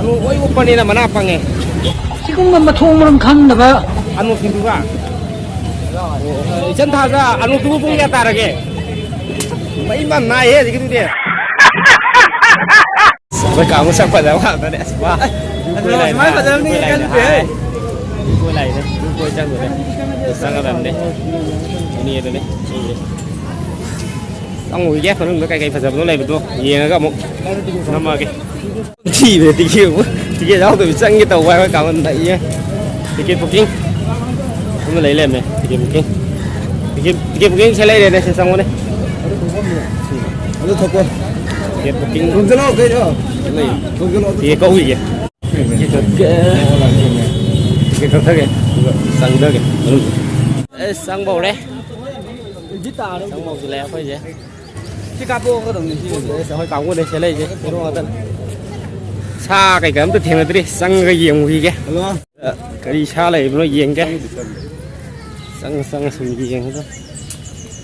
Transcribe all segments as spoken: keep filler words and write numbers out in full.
ꯑꯅꯨ ꯂꯣꯏ ꯎꯞꯄꯅꯤꯅ ꯃꯅꯥ ꯄꯪꯉꯦ꯫ ꯁꯤꯒꯨꯝꯕ ꯃꯊꯣꯡ ꯃꯔꯝ ꯈꯪꯗꯕ꯫ ꯑꯅꯨ ꯊꯤꯟꯗꯨꯒ꯫ ꯏꯆꯟ ꯊꯥꯖ ꯑꯅꯨꯗꯨꯕꯨ ꯄꯨꯡ ꯀꯌꯥ ꯇꯥꯔꯒꯦ? ꯃꯩ ꯃ ꯅꯥꯏꯍꯦ ꯍꯧꯖꯤꯛꯀꯤꯗꯨꯗꯤ꯫ ꯑꯩꯈꯣꯏ ꯀꯥꯡꯕꯨ ꯁꯛ ꯐꯖꯕ ꯉꯥꯛꯇꯅꯦ꯫ ꯑꯁ, ꯋꯥ꯫ ꯑꯗꯨ ꯁꯨꯃꯥꯏꯅ ꯐꯖꯕꯅꯤ ꯈꯜꯂꯨꯗꯦꯍꯦ꯫ ꯑꯩꯈꯣꯏ ꯂꯥꯏꯗ꯫ ꯑꯩꯈꯣꯏ ꯆꯪꯗꯣꯏꯅꯦ꯫ ꯆꯪꯒꯗꯕꯅꯦ꯫ ꯏꯅꯦ ꯑꯗꯨꯅꯦ꯫ ꯆꯪꯉꯨꯈꯤꯒꯦ꯫ ꯃꯅꯨꯡꯗ ꯀꯩꯀꯩ ꯐꯖꯕꯅꯣ ꯂꯩꯕꯗꯣ ꯌꯦꯡꯉꯒ ꯑꯃꯨꯛ ꯅꯝꯃꯛꯑꯒꯦ꯫ ꯊꯤꯕꯅꯦ ꯇꯤꯀꯦꯠ꯫ ꯇꯤꯀꯦꯠ ꯌꯥꯎꯗꯕꯤ ꯆꯪꯒꯦ ꯇꯧꯕ ꯍꯥꯏꯕ ꯀꯥꯃꯟꯗ ꯏꯌꯦ꯫ ꯇꯤꯀꯦꯠ ꯕꯨꯀꯤꯡ ꯑꯃ ꯂꯩ ꯂꯩꯔꯝꯃꯦ꯫ Ticket booking. Ticket, ticket booking ꯁꯦ ꯂꯩꯔꯦꯅꯦ꯫ ꯁꯦ ꯆꯪꯉꯣꯅꯦ꯫ ꯑꯗꯨ ꯊꯣꯛꯄ꯫ Ticket booking. ꯊꯣꯡꯖꯤꯜꯂꯣ ꯀꯩꯅꯣ꯫ ꯂꯩ꯫ ꯊꯣꯡꯖꯤꯜꯂꯣ ꯑꯗꯨ꯫ ꯇꯤꯀꯦꯠ ꯀꯛꯎꯈꯤꯒꯦ꯫ ꯇꯤꯀꯦꯠ ꯀꯛꯀꯦ꯫ ꯇꯤꯀꯦꯠ ꯀꯛꯊꯒꯦ꯫ ꯑꯗꯨꯒ ꯆꯪꯊꯒꯦ ꯃꯅꯨꯡꯗ꯫ ꯑꯦꯁ, ꯆꯪꯕ ꯍꯧꯔꯦ꯫ ꯆꯪꯕ ꯍꯧꯖꯤꯜꯂꯛꯑꯦ ꯑꯩꯈꯣꯏꯁꯦ꯫ ꯁꯤ ꯀꯥꯞꯄꯛꯑꯣ ꯀꯗꯧꯅꯤ ꯁꯤ꯫ ꯑꯩꯈꯣꯏ ꯀꯥꯡꯕꯨꯅꯦ ꯁꯦꯠꯂꯛꯏꯁꯦ, ꯍꯦꯔꯣ ꯉꯥꯛꯇꯅꯦ꯫ ꯁꯥ ꯀꯩꯀꯥ ꯑꯝꯇ ꯊꯦꯡꯅꯗ꯭ꯔꯤ, ꯆꯪꯉꯒ ꯌꯦꯡꯉꯨꯈꯤꯒꯦ꯫ ꯍꯜꯂꯣ꯫ ꯀꯔꯤ ꯁꯥ ꯂꯩꯕꯅꯣ ꯌꯦꯡꯒꯦ꯫ ꯆꯪꯉ ꯆꯪꯉ ꯁꯨꯝ ꯌꯦꯡꯉꯒ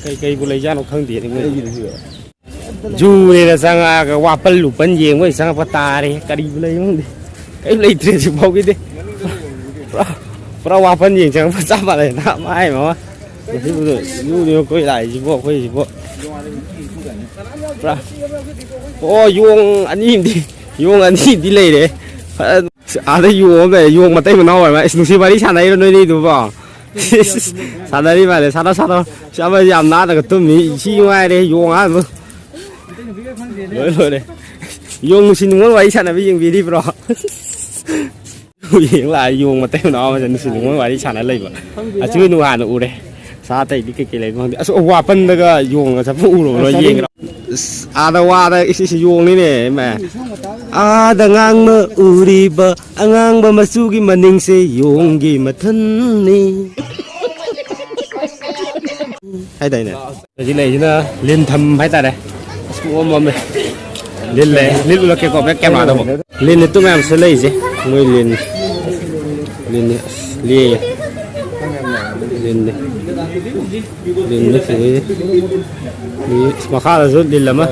ꯀꯩ ꯀꯩꯕꯨ ꯂꯩꯖꯥꯠꯅꯣ ꯈꯪꯗꯦꯅꯦ ꯃꯣꯏ꯫ ꯀꯩꯒꯤꯅꯣ ꯁꯤꯕꯣ? ꯖꯨꯅꯦꯅ ꯆꯪꯉꯛꯑꯒ ꯋꯥꯄꯜ ꯂꯨꯄꯜ ꯌꯦꯡꯕ ꯑꯣꯏꯅ ꯆꯪꯉꯛꯄ ꯇꯥꯔꯦ꯫ ꯀꯔꯤꯕꯨ ꯂꯩꯕꯅꯣ ꯈꯪꯗꯦ꯫ ꯀꯔꯤꯝ ꯂꯩꯇ꯭ꯔꯦ ꯍꯧꯖꯤꯛ ꯐꯥꯎꯒꯤꯗꯤ꯫ ꯄꯨꯔꯥ, ꯄꯨꯔꯥ ꯋꯥꯄꯜ ꯌꯦꯡ ꯆꯪꯉꯛꯄ ꯆꯞ ꯃꯥꯟꯅꯩ꯫ ꯅꯥꯕ ꯃꯥꯏ ꯃꯃꯥ꯫ ꯃꯁꯤꯕꯨ ꯌꯨꯅꯤ ꯑꯩꯈꯣꯏ ꯂꯥꯛꯏꯁꯤꯕꯣ, ꯑꯩꯈꯣꯏꯁꯤꯕꯣ꯫ ꯄꯨꯔꯥ꯫ ꯑꯣ, ꯌꯣꯡ ꯑꯅꯤꯗꯤ, ꯌꯣꯡ ꯑꯅꯤꯗꯤ ꯂꯩꯔꯦ꯫ ꯐꯖꯅ ꯑꯥꯗ ꯌꯣꯡ ꯑꯃ ꯂꯩꯔꯦ, ꯌꯣꯡ ꯃꯇꯩ ꯃꯅꯥꯎ ꯑꯣꯏꯔ ꯃꯥꯜꯂꯦ꯫ ꯏꯁ, ꯅꯨꯡꯁꯤ ꯋꯥꯔꯤ ꯁꯥꯟꯅꯩꯔꯣ ꯅꯣꯏꯅꯤꯗꯨꯕꯣ? ꯁꯥꯟꯅꯔꯤ ꯃꯥꯜꯂꯦ꯫ ꯁꯥꯟꯅꯧ, ꯁꯥꯟꯅꯧ꯫ ꯁꯤ ꯑꯃ ꯌꯥꯝ ꯅꯥꯟꯅꯒ ꯇꯨꯝꯃꯤ꯫ ꯁꯤ ꯅꯨꯡꯉꯥꯏꯔꯦ, ꯌꯣꯡ ꯑꯍꯥꯟꯕ꯫ ꯂꯣꯏ ꯂꯣꯏꯔꯦ꯫ ꯌꯣꯡ ꯅꯨꯡꯁꯤ ꯅꯨꯡꯉꯣꯜ ꯋꯥꯔꯤ ꯁꯥꯟꯅꯕ ꯌꯦꯡꯕꯤꯔꯤꯕ꯭ꯔꯣ? ꯌꯦꯡ ꯂꯥꯛꯑꯦ, ꯌꯣꯡ ꯃꯇꯩ ꯃꯅꯥꯎ ꯑꯃꯁꯦ ꯅꯨꯡꯁꯤ ꯅꯨꯡꯉꯣꯜ ꯋꯥꯔꯤ ꯁꯥꯟꯅ ꯂꯩꯕ꯫ ꯑꯆꯨ ꯅꯨꯡ ꯍꯥꯟꯅ ꯎꯔꯦ꯫ ꯁꯥ ꯑꯇꯩꯗꯤ ꯀꯩꯀꯩ ꯂꯩꯕꯅꯣ ꯈꯪꯗꯦ꯫ ꯑꯁ, ꯋꯥꯄꯟꯗꯒ ꯌꯣꯡꯒ ꯆꯠꯄ ꯎꯔꯕ꯭ꯔꯣ? ꯌꯦꯡꯒꯦꯔꯣ? ꯑꯁ, ꯑꯥꯗ ꯋꯥꯗ ꯏꯁ ꯏꯁ ꯌꯣꯡꯅꯤꯅꯦ, ꯏꯃꯥ꯫ ꯑꯥꯗ ꯉꯥꯡꯅ ꯎꯔꯤꯕ ꯑꯉꯥꯡꯕ ꯃꯆꯨꯒꯤ ꯃꯅꯤꯡꯁꯦ ꯌꯣꯡꯒꯤ ꯃꯊꯟꯅꯤ꯫ ꯍꯥꯏꯗꯥꯏꯅꯦ? ꯍꯧꯖꯤꯛ ꯂꯩꯔꯤꯁꯤꯅ ꯂꯤꯟꯊꯝ ꯍꯥꯏꯇꯥꯔꯦ꯫ ꯑꯁ, ꯄꯨꯡꯃꯝ ꯃꯝꯃꯦ꯫ ꯂꯤꯟ ꯂꯩ꯫ ꯂꯤꯟ ꯎꯠꯂꯛꯀꯦꯀꯣ, ꯕꯦꯛ ꯀꯦꯃꯦꯔꯥꯗ ꯑꯃꯨꯛ꯫ ꯂꯤꯟ ꯇꯨꯝ ꯃꯌꯥꯝꯁꯤꯗ ꯂꯩꯔꯤꯁꯦ꯫ ꯃꯣꯏ ꯂꯤꯟ꯫ ꯂꯤꯟ꯫ ꯑꯁ, ꯂꯦꯡꯉꯦ꯫ ꯂꯤꯟꯅꯤ꯫ ꯂꯤꯟꯅꯤ ꯁꯤꯗꯩꯁꯦ꯫ ꯃꯤ, ꯑꯁ, ꯃꯈꯥꯗꯁꯨ ꯂꯤꯟ ꯑꯃ꯫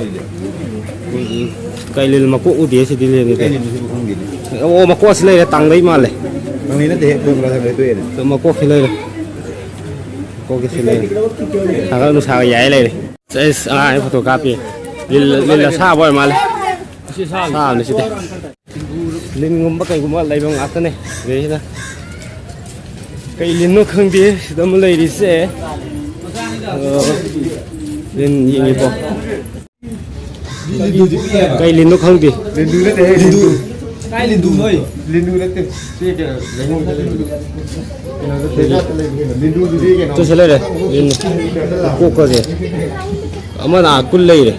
ꯀꯩ ꯂꯤꯟ ꯃꯀꯣꯛ ꯎꯗꯦ ꯁꯤꯗꯤ ꯂꯤꯟꯒꯤꯗꯤ꯫ ꯀꯩ ꯂꯤꯟꯅꯣ ꯁꯤꯕꯨ ꯈꯪꯗꯦꯅꯦ꯫ ꯑꯣ, ꯃꯀꯣꯛꯁꯤ ꯂꯩꯔꯦ, ꯇꯥꯡꯗꯩ ꯃꯥꯜꯂꯦ꯫ ꯇꯥꯡꯗꯩ ꯅꯠꯇꯦꯍꯦ, ꯈꯣꯡ ꯂꯥꯎ ꯊꯝꯃꯦ ꯇꯣꯛꯑꯦꯅꯦ꯫ ꯃꯀꯣꯛꯁꯤ ꯂꯩꯔꯦ꯫ ꯃꯀꯣꯛꯀꯤꯁꯤ ꯂꯩꯔꯦ꯫ ꯊꯥꯡꯒꯠ ꯅꯨꯡꯁꯥꯒ ꯌꯥꯏ ꯂꯩꯔꯦ꯫ ꯑꯩꯁ, ꯑꯉꯥꯡ ꯐꯣꯇꯣ ꯀꯥꯞꯄꯤ꯫ ꯂꯤꯜ, ꯂꯤꯜ ꯑꯁꯥꯕ ꯑꯣꯏꯔ ꯃꯥꯜꯂꯦ꯫ ꯑꯁꯤ ꯑꯁꯥꯕꯅꯤ꯫ ꯑꯁꯥꯕꯅꯤ ꯁꯤꯗꯤ꯫ ꯂꯤꯟꯒꯨꯝꯕ ꯀꯩꯒꯨꯝꯕ ꯂꯩꯕ ꯉꯥꯛꯇꯅꯦ ꯁꯤꯗꯩꯁꯤꯗ꯫ ꯀꯩ ꯂꯤꯟꯅꯣ ꯈꯪꯗꯦ ꯁꯤꯗ ꯑꯃ ꯂꯩꯔꯤꯁꯦ꯫ ꯑ, ꯂꯤꯟ ꯌꯦꯡꯉꯤꯀꯣ꯫ ꯀꯩ ꯂꯤꯟꯅꯣ ꯈꯪꯗꯦ꯫ ꯂꯤꯟꯗꯨ ꯅꯠꯇꯦꯍꯦ, ꯂꯤꯟꯗꯨ꯫ ꯀꯥꯏ ꯂꯤꯟꯗꯨꯅꯣ? ꯂꯤꯟꯗꯨ ꯅꯠꯇꯦ꯫ ꯁꯤ ꯀꯩꯅꯣ, ꯂꯩꯉꯣꯏꯗ ꯂꯩꯕꯗꯣ꯫ ꯀꯩꯅꯣꯗ ꯊꯦꯛꯑ ꯂꯩꯕꯅꯤ ꯀꯩꯅꯣ꯫ ꯂꯤꯟꯗꯨꯗꯨꯗꯤ ꯀꯩꯅꯣ꯫ ꯇꯨ ꯁꯤ ꯂꯩꯔꯦ꯫ ꯂꯤꯟ꯫ ꯀꯣꯛꯀꯁꯦ꯫ ꯑꯃꯅ ꯑꯥ ꯀꯨꯜ ꯂꯩꯔꯦ꯫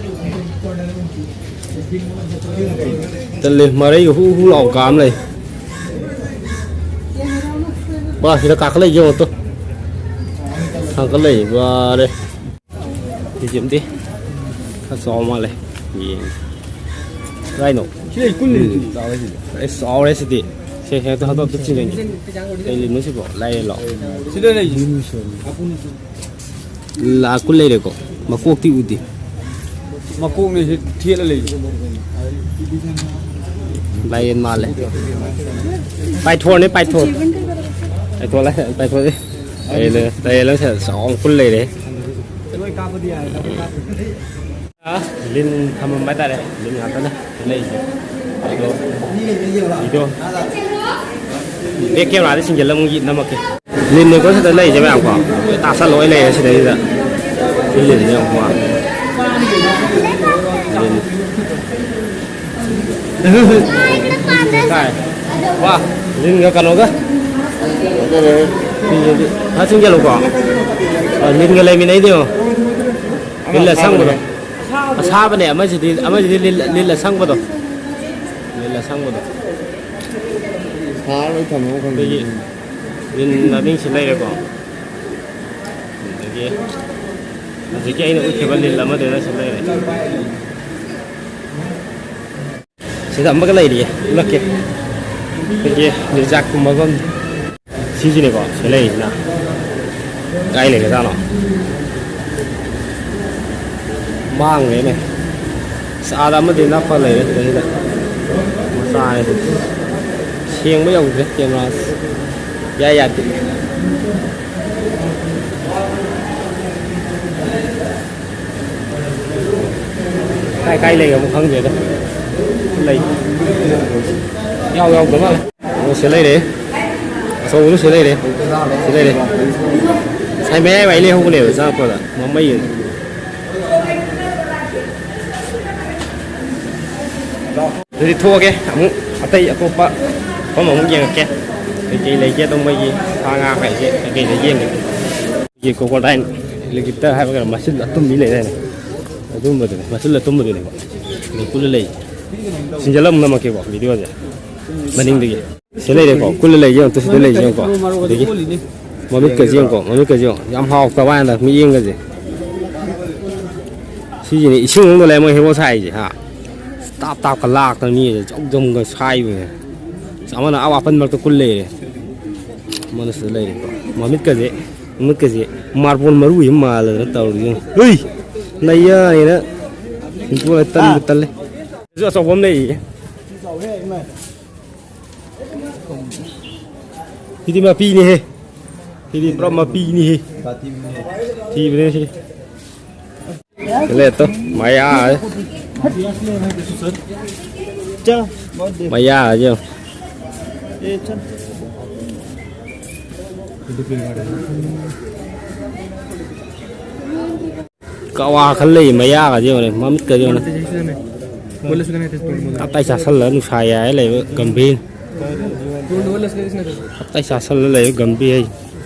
ꯇꯜꯂꯦ, ꯃꯔꯩꯒ ꯍꯨ ꯍꯨ ꯂꯥꯎ ꯀꯥꯝ ꯂꯩ꯫ ꯃꯥ ꯁꯤꯗ ꯀꯥꯈꯠꯂꯛꯏꯁꯦ ꯌꯦꯡꯉꯣ ꯇꯨ꯫ ꯊꯥꯡꯒꯠꯂꯛꯏ ꯋꯥꯔꯦ꯫ ꯐꯤꯖꯤꯝꯗꯤ ꯈꯔ ꯆꯥꯎ ꯃꯥꯜꯂꯦ꯫ ꯌꯦꯡꯒꯦ꯫ ꯀꯗꯥꯏꯅꯣ? ꯁꯤ ꯂꯩ, ꯀꯨꯟ ꯂꯩ꯫ ꯎꯝ꯫ ꯆꯥꯎꯔꯦ ꯁꯤꯗꯤ꯫ ꯑꯁ, ꯆꯥꯎꯔꯦ ꯁꯤꯗꯤ꯫ ꯁꯦ, ꯁꯦ, ꯍꯦꯛꯇ ꯍꯟꯗꯣꯛ ꯑꯝꯇ ꯆꯤꯡꯒꯟꯒꯦ꯫ ꯀꯩ ꯂꯤꯟꯅꯣ ꯁꯤꯕꯣ? ꯂꯥꯏ ꯂꯤꯟꯂꯣ? ꯁꯤꯗ ꯂꯩ꯫ ꯂꯥ ꯀꯨꯟ ꯂꯩꯔꯦꯀꯣ꯫ ꯃꯀꯣꯛꯇꯤ ꯎꯗꯦ꯫ ꯃꯀꯣꯛꯅꯦ ꯁꯤ ꯊꯦꯠꯂ ꯂꯩꯁꯦ꯫ ꯂꯥꯏꯌꯦꯟ ꯃꯥꯜꯂꯦ꯫ ꯄꯥꯏꯊꯣꯔꯅꯦ, ꯄꯥꯏꯊꯣꯔ꯫ ꯄꯥꯏꯊꯣꯔ ꯂꯥꯏ-, ꯄꯥꯏꯊꯣꯔ꯫ ꯂꯥꯏꯌꯦꯟ ꯂꯩ-, ꯂꯥꯏꯌꯦꯟ ꯂꯩ-, ꯆꯥꯎꯅ ꯀꯨꯜ ꯂꯩꯔꯦ꯫ ꯂꯤꯟ ꯊꯝꯃꯝꯕ ꯍꯥꯏꯇꯥꯔꯦ꯫ ꯂꯤꯟ ꯉꯥꯛꯇꯅꯦ ꯂꯩꯁꯦ꯫ ꯑꯗꯣ ꯚꯤꯗꯤꯑꯣ ꯕꯦꯛ ꯀꯦꯃꯦꯔꯥꯗ ꯁꯤꯡꯖꯜꯂ ꯑꯃꯨꯛ ꯅꯝꯃꯛꯀꯦ꯫ ꯂꯤꯟꯅꯦꯀꯣ ꯁꯤꯗ ꯂꯩꯁꯦ ꯃꯌꯥꯝꯀꯣ꯫ ꯇꯥꯁꯜ ꯂꯣꯏ ꯂꯩꯔꯦ ꯁꯤꯗꯩꯁꯤꯗ꯫ ꯁꯤ ꯂꯤꯟꯅꯦ ꯌꯦꯡꯉꯨꯀꯣ꯫ ꯂꯤꯟ꯫ ꯀꯥꯏ? ꯋꯥ, ꯂꯤꯟꯒ ꯀꯩꯅꯣꯒ꯫ ꯂꯤꯟꯒꯗꯤ ꯐꯖꯅ ꯆꯤꯡꯁꯤꯜꯂꯨꯀꯣ꯫ ꯑ, ꯂꯤꯟꯒ ꯂꯩꯃꯤꯟꯅꯩꯗꯣ ꯌꯦꯡꯉꯣ꯫ ꯂꯤꯟ ꯑꯁꯪꯕꯗꯣ꯫ ꯑꯁꯥꯕꯅꯦ, ꯑꯃꯁꯤꯗꯤ, ꯑꯃꯁꯤꯗꯤ ꯂꯤꯟ, ꯂꯤꯟ ꯑꯁꯪꯕꯗꯣ꯫ ꯂꯤꯟ ꯑꯁꯪꯕꯗꯣ꯫ ꯁꯥꯔ ꯂꯣꯏ ꯊꯝꯃꯣ ꯈꯪꯗꯦ꯫ ꯑꯩꯈꯣꯏꯒꯤ ꯂꯤꯟ ꯃꯃꯤꯡꯁꯤ ꯂꯩꯔꯦꯀꯣ꯫ ꯑꯗꯒꯤ ꯍꯧꯖꯤꯛꯀꯤ ꯑꯩꯅ ꯎꯠꯈꯤꯕ ꯂꯤꯟ ꯑꯃꯗꯨꯅ ꯁꯤ ꯂꯩꯔꯦ꯫ ꯁꯤꯗ ꯑꯃꯒ ꯂꯩꯔꯤꯌꯦ, ꯎꯠꯂꯛꯀꯦ꯫ ꯑꯩꯈꯣꯏꯒꯤ ꯅꯤꯖꯥꯛꯀꯨꯝꯕ ꯑꯃ꯫ ꯁꯤꯁꯤꯅꯦꯀꯣ, ꯁꯤ ꯂꯩꯔꯤꯁꯤꯅ꯫ ꯀꯥꯏ ꯂꯩꯒ꯭ꯔꯖꯥꯠꯅꯣ? ꯃꯥꯡꯈ꯭ꯔꯦꯅꯦ꯫ ꯑꯁ, ꯑꯥꯗ ꯑꯃꯗꯤ ꯅꯞꯄ ꯂꯩꯔꯦ ꯁꯤꯗꯩꯁꯤꯗ꯫ ꯃꯆꯥ ꯍꯥꯏꯁꯦ꯫ ꯁꯦꯡꯕ ꯌꯧꯗ꯭ꯔꯦ ꯀꯦꯃꯦꯔꯥꯁꯦ꯫ ꯌꯥꯏ ꯌꯥꯗꯦ꯫ ꯀꯥꯏ ꯀꯥꯏ ꯂꯩꯒ꯭ꯔꯕꯅꯣ ꯈꯪꯗ꯭ꯔꯦꯗ꯫ ꯂꯩ꯫ ꯌꯥꯎ ꯌꯥꯎꯗ ꯃꯥꯜꯂꯦ꯫ ꯑꯣ, ꯁꯤ ꯂꯩꯔꯦ꯫ ꯑꯆꯧꯕꯗꯨ ꯁꯤ ꯂꯩꯔꯦ꯫ ꯁꯤ ꯂꯩꯔꯦ꯫ ꯉꯁꯥꯏ ꯃꯌꯥꯏ ꯋꯥꯏ ꯂꯩꯍꯧꯕꯅꯦꯕ ꯆꯪꯉꯛꯄꯗ꯫ ꯃꯃꯩ꯫ ꯑꯗꯨꯗꯤ ꯊꯣꯛꯑꯒꯦ꯫ ꯑꯃꯨꯛ ꯑꯇꯩ ꯑꯇꯣꯞꯄ ꯃꯐꯝ ꯑꯃꯨꯛ ꯌꯦꯡꯉꯛꯀꯦ꯫ ꯀꯩꯀꯩ ꯂꯩꯒꯦ ꯑꯗꯣ ꯃꯣꯏꯒꯤ ꯁꯥ ꯉꯥ ꯍꯥꯏꯁꯦ ꯀꯩꯀꯩꯗ ꯌꯦꯡꯒꯦ꯫ ꯑꯩꯈꯣꯏꯒꯤ crocodile alligator ꯍꯥꯏꯕ ꯀꯩꯅꯣ ꯃꯆꯤꯟ ꯑꯇꯨꯝꯕꯤ ꯂꯩꯗꯥꯏꯅꯦ? ꯑꯗꯨꯝꯕꯗꯨꯅꯦ, ꯃꯆꯤꯟ ꯑꯇꯨꯝꯕꯗꯨꯅꯦꯕ꯫ ꯑꯗꯨ ꯀꯨꯜꯂ ꯂꯩ꯫ ꯁꯤꯡꯖꯜꯂ ꯑꯃꯨꯛ ꯅꯝꯃꯛꯀꯦꯀꯣ videoꯁꯦ꯫ ꯃꯅꯤꯡꯗꯒꯤ꯫ ꯁꯤ ꯂꯩꯔꯦꯀꯣ, ꯀꯨꯜꯂ ꯂꯩꯁꯦ ꯑꯃꯨꯛꯇ ꯁꯤꯗ ꯂꯩꯁꯦ ꯌꯦꯡꯉꯨꯀꯣ꯫ ꯑꯗꯒꯤ ꯃꯃꯤꯠꯀꯁꯦ ꯌꯦꯡꯉꯨꯀꯣ, ꯃꯃꯤꯠꯀꯁꯦ ꯌꯦꯡꯉꯨ꯫ ꯌꯥꯝ ꯍꯥꯎꯇꯕ ꯋꯥꯅꯤꯗ ꯃꯤꯠꯌꯦꯡꯒꯁꯦ꯫ ꯁꯤꯁꯤꯅꯦ ꯏꯁꯤꯡ ꯃꯅꯨꯡꯗ ꯂꯩ ꯃꯣꯏ ꯍꯦꯔꯣ ꯁꯥꯏꯁꯦ ꯍꯥ꯫ ꯇꯥꯞ ꯇꯥꯞꯀ ꯂꯥꯛꯇꯅ ꯃꯤꯁꯦ ꯖꯧ ꯖꯧꯒ ꯁꯥꯏꯕꯅꯦ꯫ ꯑꯃꯅ ꯑꯥ ꯋꯥꯄꯟ ꯃꯔꯛꯇ ꯀꯨꯜ ꯂꯩꯔꯦ꯫ ꯑꯃꯅ ꯁꯤꯗ ꯂꯩꯔꯦꯀꯣ꯫ ꯃꯃꯤꯠꯀꯁꯦ, ꯃꯃꯤꯠꯀꯁꯦ ꯃꯥꯔꯕꯣꯜ ꯃꯔꯨ ꯑꯃ ꯃꯥꯜꯂꯗꯅ ꯇꯧꯔꯤꯁꯦ ꯌꯦꯡꯉꯨ꯫ ꯍꯨꯏ! ꯅꯩꯌꯥꯅꯤꯅ ꯍꯨꯟꯇꯣꯛꯑ ꯇꯟꯕꯨ ꯇꯜꯂꯦ꯫ ꯑꯗꯨꯁꯨ ꯑꯆꯧꯕ ꯑꯃ ꯂꯩꯔꯤꯌꯦ꯫ ꯁꯤꯗꯤ ꯃꯄꯤꯅꯤꯍꯦ꯫ ꯁꯤꯗꯤ ꯄꯨꯔꯥ ꯃꯄꯤꯅꯤꯍꯦ꯫ ꯊꯤꯕꯅꯦ ꯁꯤꯗꯤ꯫ ꯂꯦꯠꯇꯣ ꯃꯌꯥ꯫ ꯃꯌꯥ ꯍꯥꯏꯁꯦ ꯌꯦꯡꯉꯣ꯫ ꯀꯋꯥ ꯈꯜ ꯂꯩ ꯃꯌꯥꯒꯁꯦ ꯌꯦꯡꯉꯨꯅꯦ, ꯃꯃꯤꯠꯀꯁꯦ ꯌꯦꯡꯉꯨꯅꯦ꯫ ꯇꯞꯇꯥꯏ ꯆꯥꯁꯜꯂ ꯅꯨꯡꯁꯥ ꯌꯥꯏꯔ ꯂꯩꯕ ꯒꯝꯚꯤꯔ꯫ ꯇꯞꯇꯥꯏ ꯆꯥꯁꯜꯂ ꯂꯩꯕ ꯒꯝꯚꯤꯔ ꯍꯥꯏꯁꯦ꯫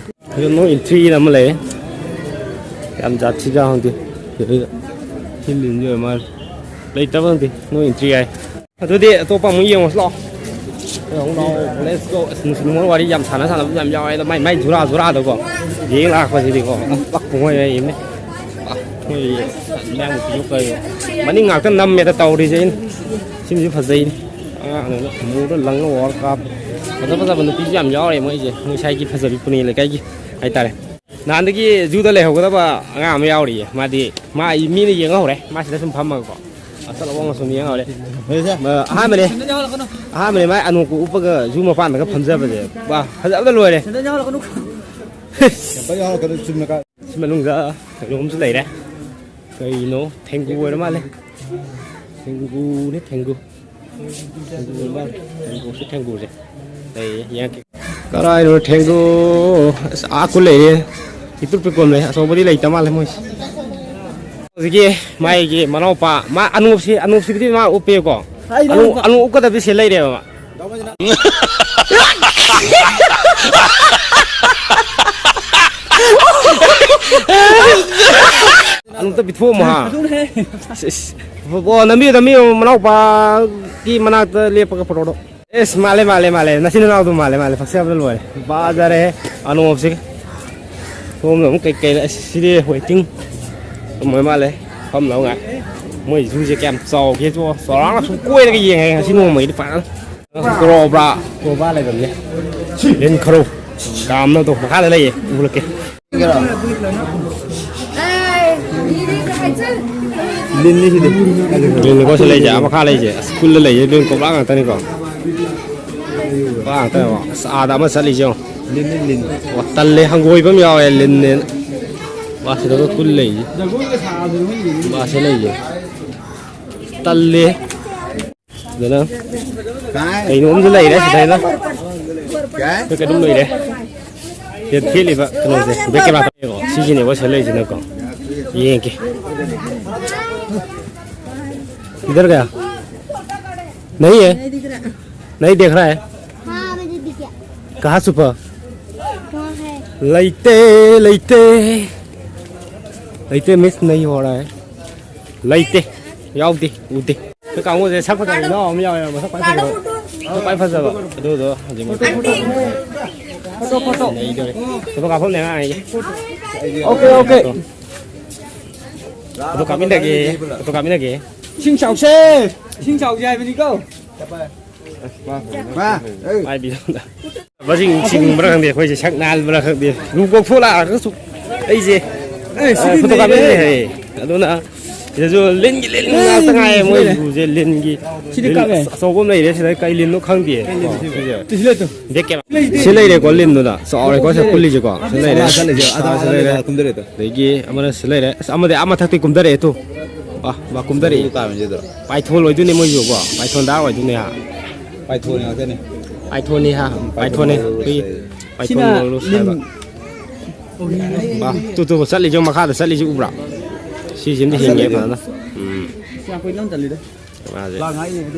ꯑꯗꯣ no entry ꯑꯃ ꯂꯩꯔꯦ꯫ ꯌꯥꯝ ꯖꯥꯠ ꯊꯤꯖꯥ ꯈꯪꯗꯦ꯫ ꯁꯤꯗꯩꯗ ꯁꯤ ꯂꯤꯟꯁꯦ ꯑꯣꯏꯔ ꯃꯥꯜꯂꯦ꯫ ꯂꯩꯇꯕ ꯈꯪꯗꯦ, no entry ꯍꯥꯏ꯫ ꯑꯗꯨꯗꯤ ꯑꯇꯣꯞꯄ ꯑꯃꯨꯛ ꯌꯦꯡꯉꯨꯁꯤ ꯂꯥꯛꯑꯣ꯫ ꯑꯃꯨꯛ ꯂꯥꯛꯑꯣ, let's go꯫ ꯑꯁ, ꯅꯨꯡꯁꯤ ꯅꯨꯡꯉꯣꯟ ꯋꯥꯔꯤ ꯌꯥꯝ ꯁꯥꯟꯅ ꯁꯥꯟꯅꯕꯁꯨ ꯌꯥꯝ ꯌꯥꯎꯋꯦ꯫ ꯑꯗꯣ ꯃꯥꯏ ꯃꯥꯏ ꯖꯨꯔꯥ ꯖꯨꯔꯥꯗꯀꯣ ꯌꯦꯡ ꯂꯥꯛꯄꯁꯤꯗꯤꯀꯣ꯫ ꯑꯁ, ꯄꯛꯄ ꯃꯣꯏ ꯂꯩꯔꯤꯅꯦ꯫ ꯑꯥ, ꯃꯣꯏ ꯃꯌꯥꯡ ꯅꯨꯄꯤꯁꯨ ꯀꯩ ꯃꯅꯤꯡ ꯉꯥꯛꯇ ꯅꯝꯃꯦꯗ ꯇꯧꯔꯤꯁꯦ ꯑꯩꯅ꯫ ꯁꯤꯃꯁꯨ ꯐꯖꯩꯅꯦ꯫ ꯑꯉꯥꯡꯅꯤꯅ ꯑꯃꯨꯕꯗ ꯂꯪꯉ ꯋꯥꯔꯜ ꯀꯞ꯫ ꯐꯖ ꯐꯖꯕ ꯅꯨꯄꯤꯁꯨ ꯌꯥꯝ ꯌꯥꯎꯔꯦ ꯃꯣꯏꯁꯦ꯫ ꯃꯣꯏ ꯁ꯭ꯋꯥꯏꯒꯤ ꯐꯖꯕꯤ ꯄꯨꯅꯦ ꯂꯩꯀꯥꯏꯒꯤ ꯍꯥꯏꯇꯥꯔꯦ꯫ ꯅꯍꯥꯟꯗꯒꯤ ꯖꯨꯗ ꯂꯩꯍꯧꯒꯗꯕ ꯑꯉꯥꯡ ꯑꯃ ꯌꯥꯎꯔꯤꯌꯦ꯫ ꯃꯥꯗꯤ, ꯃꯥ, ꯃꯤꯅ ꯌꯦꯡꯉ ꯍꯧꯔꯦ꯫ ꯃꯥ ꯁꯤꯗ ꯁꯨꯝ ꯐꯝꯃꯒꯀꯣ꯫ ꯑꯁ, ꯃꯑꯣꯡ ꯁꯨꯝ ꯌꯦꯡꯍꯧꯔꯦ꯫ ꯑ, ꯑꯍꯥꯟꯕꯅꯦ꯫ ꯑꯍꯥꯟꯕꯅꯦ ꯃꯥꯏ ꯑꯅꯣꯛꯀ ꯎꯞꯄꯒ ꯖꯨ ꯃꯄꯥꯟꯗꯒ ꯐꯝꯖꯕꯁꯦ꯫ ꯋꯥ, ꯐꯖꯕꯗ ꯂꯣꯏꯔꯦ꯫ ꯁꯤ ꯃꯅꯨꯡꯗ ꯀꯩꯅꯣꯝꯁꯨ ꯂꯩꯔꯦ꯫ ꯀꯩꯅꯣ? ꯊꯦꯡꯒꯨ ꯑꯣꯏꯔ ꯃꯥꯜꯂꯦ꯫ ꯊꯦꯡꯒꯨꯅꯦ, ꯊꯦꯡꯒꯨ꯫ ꯊꯦꯡꯒꯨ ꯑꯣꯏꯔ ꯃꯥꯜꯂꯦ꯫ ꯊꯦꯡꯒꯨꯁꯦ, ꯊꯦꯡꯒꯨꯁꯦ꯫ ꯂꯩꯌꯦ, ꯌꯦꯡꯉꯛꯀꯦ꯫ ꯀꯔꯥꯏꯅꯣ ꯊꯦꯡꯒꯨ? ꯑꯁ, ꯑꯥ ꯀꯨꯟ ꯂꯩꯔꯦ꯫ ꯄꯤꯛꯇ꯭ꯔꯨ ꯄꯤꯛꯄ ꯑꯃ ꯂꯩ꯫ ꯑꯆꯧꯕꯗꯤ ꯂꯩꯇ ꯃꯥꯜꯂꯦ ꯃꯣꯏꯁꯦ꯫ ꯍꯧꯖꯤꯛꯀꯤ ꯃꯥꯒꯤ ꯃꯅꯥꯎꯄꯥ, ꯃꯥ ꯑꯅꯣꯞꯁꯤ, ꯑꯅꯣꯞꯁꯤꯕꯨꯗꯤ ꯃꯥ ꯎꯞꯄꯦꯀꯣ꯫ ꯑꯅꯣꯞ, ꯑꯅꯣꯞ ꯎꯞꯀꯗꯕꯗꯤ ꯁꯤ ꯂꯩꯔꯦꯕ ꯃꯥ꯫ ꯑꯗꯨꯝꯇ ꯄꯤꯊꯣꯛꯑꯝꯃꯣ ꯍꯥ꯫ ꯑꯗꯨꯅꯦ꯫ ꯏꯁ, ꯏꯁ꯫ ꯑꯣ, ꯅꯝꯕꯤꯌꯨ, ꯅꯝꯕꯤꯌꯨ, ꯃꯅꯥꯎꯄꯥꯒꯤ ꯃꯅꯥꯛꯇ ꯂꯦꯞꯄꯒ ꯐꯣꯇꯣꯗꯣ꯫ ꯑꯦꯁ, ꯃꯥꯜꯂꯦ, ꯃꯥꯜꯂꯦ, ꯃꯥꯜꯂꯦ꯫ ꯅꯆꯤꯟ ꯅꯅꯥꯎꯗꯣ ꯃꯥꯜꯂꯦ, ꯃꯥꯜꯂꯦ꯫ ꯄꯛꯆꯕꯅ ꯂꯣꯏꯔꯦ꯫ ꯕꯥꯖꯔꯦ꯫ ꯑꯅꯣꯞꯁꯦ꯫ ꯁꯣꯝꯗ ꯑꯃꯨꯛ ꯀꯩ ꯀꯩ, ꯑꯁ, ꯁꯤꯗꯤ waiting ꯑꯣꯏ ꯃꯥꯜꯂꯦ꯫ ꯐꯝꯅꯕ ꯉꯥꯏ꯫ ꯃꯣꯏ ꯖꯨꯁꯦ ꯀꯌꯥꯝ ꯆꯥꯎꯒꯦ ꯆꯣ꯫ ꯆꯥꯎꯔꯥꯛꯅ ꯁꯨꯝ ꯀꯣꯏꯔꯒ ꯌꯦꯡꯉꯦ ꯉꯁꯤ ꯅꯣꯡꯃꯒꯤꯗꯤ ꯐꯖꯅ꯫ ꯀ꯭ꯔꯣꯕ꯭ꯔꯥ, ꯀ꯭ꯔꯣꯕ꯭ꯔꯥ ꯂꯩꯕꯅꯦ꯫ ꯂꯤꯟ ꯈꯔꯧ꯫ ꯀꯥꯝꯅꯕꯗꯣ ꯃꯈꯥꯗ ꯂꯩꯌꯦ, ꯎꯠꯂꯛꯀꯦ꯫ ꯂꯤꯟꯅꯤ ꯁꯤꯗꯤ꯫ ꯂꯤꯟꯅꯤꯀꯣ ꯁꯤ ꯂꯩꯁꯦ, ꯑꯥ ꯃꯈꯥ ꯂꯩꯁꯦ꯫ ꯑꯁ, ꯀꯨꯜꯂ ꯂꯩꯁꯦ, ꯂꯤꯟ ꯀꯣꯕ꯭ꯔꯥ ꯉꯥꯛꯇꯅꯤꯀꯣ꯫ ꯀꯣꯕ꯭ꯔꯥ ꯉꯥꯛꯇꯅꯦꯕ꯫ ꯑꯁ, ꯑꯥꯗ ꯑꯃ ꯆꯠꯂꯤꯁꯦ ꯌꯦꯡꯉꯣ꯫ ꯂꯤꯟꯅꯤ, ꯂꯤꯟ꯫ ꯋꯥ, ꯇꯜꯂꯦ, ꯍꯪꯒꯣꯏꯕ ꯑꯃ ꯌꯥꯎꯋꯦ, ꯂꯤꯟꯅꯦꯅ꯫ ꯋꯥ, ꯁꯤꯗꯒ ꯀꯨꯜ ꯂꯩꯁꯦ꯫ ꯋꯥ, ꯁꯤ ꯂꯩꯁꯦ꯫ ꯇꯜꯂꯦ꯫ ꯑꯗꯨꯅ ꯀꯩꯅꯣꯝꯁꯨ ꯂꯩꯔꯦ ꯁꯤꯗꯩꯗ꯫ ꯀꯩ? ꯀꯩꯅꯣꯝ ꯂꯩꯔꯦ꯫ ꯁꯤꯗ ꯊꯦꯠꯂꯤꯕ ꯀꯩꯅꯣꯁꯦ, ꯕꯦꯛ ꯀꯦꯃꯦꯔꯥ ꯇꯧꯔꯦꯀꯣ꯫ ꯁꯤꯁꯤꯅꯦꯕ ꯁꯤꯗ ꯂꯩꯔꯤꯁꯤꯅꯀꯣ꯫ ꯌꯦꯡꯒꯦ꯫ इधर गया? नहीं है? नहीं देख रहा है? हाँ, मुझे दिख गया। कहाँ छुपा? वहाँ है। ꯂꯩꯇꯦ, ꯂꯩꯇꯦ꯫ ꯂꯩꯇꯦ means नहीं हो रहा है꯫ ꯂꯩꯇꯦ꯫ ꯌꯥꯎꯗꯦ꯫ ꯎꯗꯦ꯫ ꯑꯩꯈꯣꯏ ꯀꯥꯡꯕꯨꯁꯦ ꯁꯛ ꯐꯖꯕ ꯏꯅꯥꯎ ꯑꯃ ꯌꯥꯎꯋꯦ꯫ ꯃꯁꯛ ꯈ꯭ꯋꯥꯏ ꯐꯖꯕ꯫ ꯃꯁꯛ ꯈ꯭ꯋꯥꯏ ꯐꯖꯕ꯫ ꯑꯗꯨꯗꯣ ꯍꯧꯖꯤꯛ ꯃꯣꯏ ꯐꯣꯇꯣ ꯀꯥꯞꯐꯝꯅꯦ ꯑꯉꯥꯡ ꯑꯩꯒꯤ꯫ OK, OK꯫ ꯐꯣꯇꯣ ꯀꯥꯞꯃꯤꯟꯅꯒꯦ꯫ ꯐꯣꯇꯣ ꯀꯥꯞꯃꯤꯟꯅꯒꯦ꯫ ꯏꯁꯤꯡ ꯆꯥꯎꯁꯦ꯫ ꯏꯁꯤꯡ ꯆꯥꯎꯁꯦ ꯍꯥꯏꯕꯅꯤꯀꯣ꯫ ꯃꯥ, ꯑꯦ꯫ ꯄꯥꯏꯕꯤꯔꯣ꯫ ꯃꯁꯤꯡ ꯁꯤꯡꯕ꯭ꯔꯥ ꯈꯪꯗꯦ, ꯑꯩꯈꯣꯏꯁꯦ ꯁꯛ ꯅꯥꯟꯕ꯭ꯔꯥ ꯈꯪꯗꯦ꯫ ꯂꯨ ꯀꯣꯛꯊꯣꯛꯂꯛꯑꯒꯁꯨ ꯑꯩꯁꯦ, ꯑꯦ, ꯁꯤꯗꯤ ꯐꯣꯇꯣ ꯀꯥꯞꯄ ꯅꯩꯔꯦ꯫ ꯂꯩꯔꯦ꯫ ꯑꯗꯨꯅ ꯁꯤꯗꯁꯨ ꯂꯤꯟꯒꯤ ꯂꯤꯟ ꯉꯥꯛꯇ ꯉꯥꯏꯌꯦ꯫ ꯃꯣꯏ ꯂꯩꯔꯦ꯫ ꯖꯨꯁꯦ ꯂꯤꯟꯒꯤ ꯁꯤꯗꯤ ꯂꯤꯟ ꯀꯛꯑꯦ꯫ ꯑꯆꯧꯕ ꯑꯃ ꯂꯩꯔꯦ꯫ ꯁꯤꯗ ꯀꯩ ꯂꯤꯟꯅꯣ ꯈꯪꯗꯦ꯫ ꯁꯤꯁꯦ꯫ ꯁꯤ ꯂꯩꯔꯦꯀꯣ ꯂꯤꯟꯗꯨꯅ ꯆꯥꯎꯔꯦꯀꯣ꯫ ꯁꯤ ꯄꯨꯜꯂꯤꯁꯦꯀꯣ꯫ ꯁꯤ ꯂꯩꯔꯦ꯫ ꯁꯤ ꯂꯩꯔꯦ꯫ ꯑꯗꯒꯤ ꯑꯃꯅ ꯁꯤ ꯂꯩꯔꯦ꯫ ꯑꯁ, ꯑꯃꯗꯤ ꯑꯥ ꯃꯊꯛꯇꯩ ꯀꯨꯝꯊꯔꯛꯑꯦ ꯇꯨ꯫ ꯑꯥ, ꯃꯥ ꯀꯨꯝꯊꯔꯛꯑꯦ꯫ ꯄꯥꯏꯊꯣꯟ ꯑꯣꯏꯗꯣꯏꯅꯦ ꯃꯣꯏꯁꯨꯀꯣ꯫ ꯄꯥꯏꯊꯣꯟꯗ ꯑꯣꯏꯗꯣꯏꯅꯦ ꯍꯥ꯫ ꯄꯥꯏꯊꯣꯟ ꯉꯥꯛꯇꯅꯦ꯫ ꯄꯥꯏꯊꯣꯟꯅꯤ ꯍꯥ꯫ ꯄꯥꯏꯊꯣꯟꯅꯤ꯫ ꯑꯩꯈꯣꯏꯒꯤ ꯄꯥꯏꯊꯣꯟ ꯁꯤꯅ ꯃꯣꯔꯣꯛ ꯁꯥꯏꯕ꯫ ꯂꯤꯟ꯫ ꯑꯥ, ꯇꯨ, ꯇꯨ, ꯆꯠꯂꯤꯁꯦ ꯃꯈꯥꯗ ꯆꯠꯂꯤꯁꯦ ꯎꯕ꯭ꯔꯥ? ꯁꯤꯁꯤꯃꯗꯤ ꯍꯤꯡꯉꯦ ꯐꯖꯅ꯫ ꯎꯝ꯫ ꯃꯥꯁꯦ꯫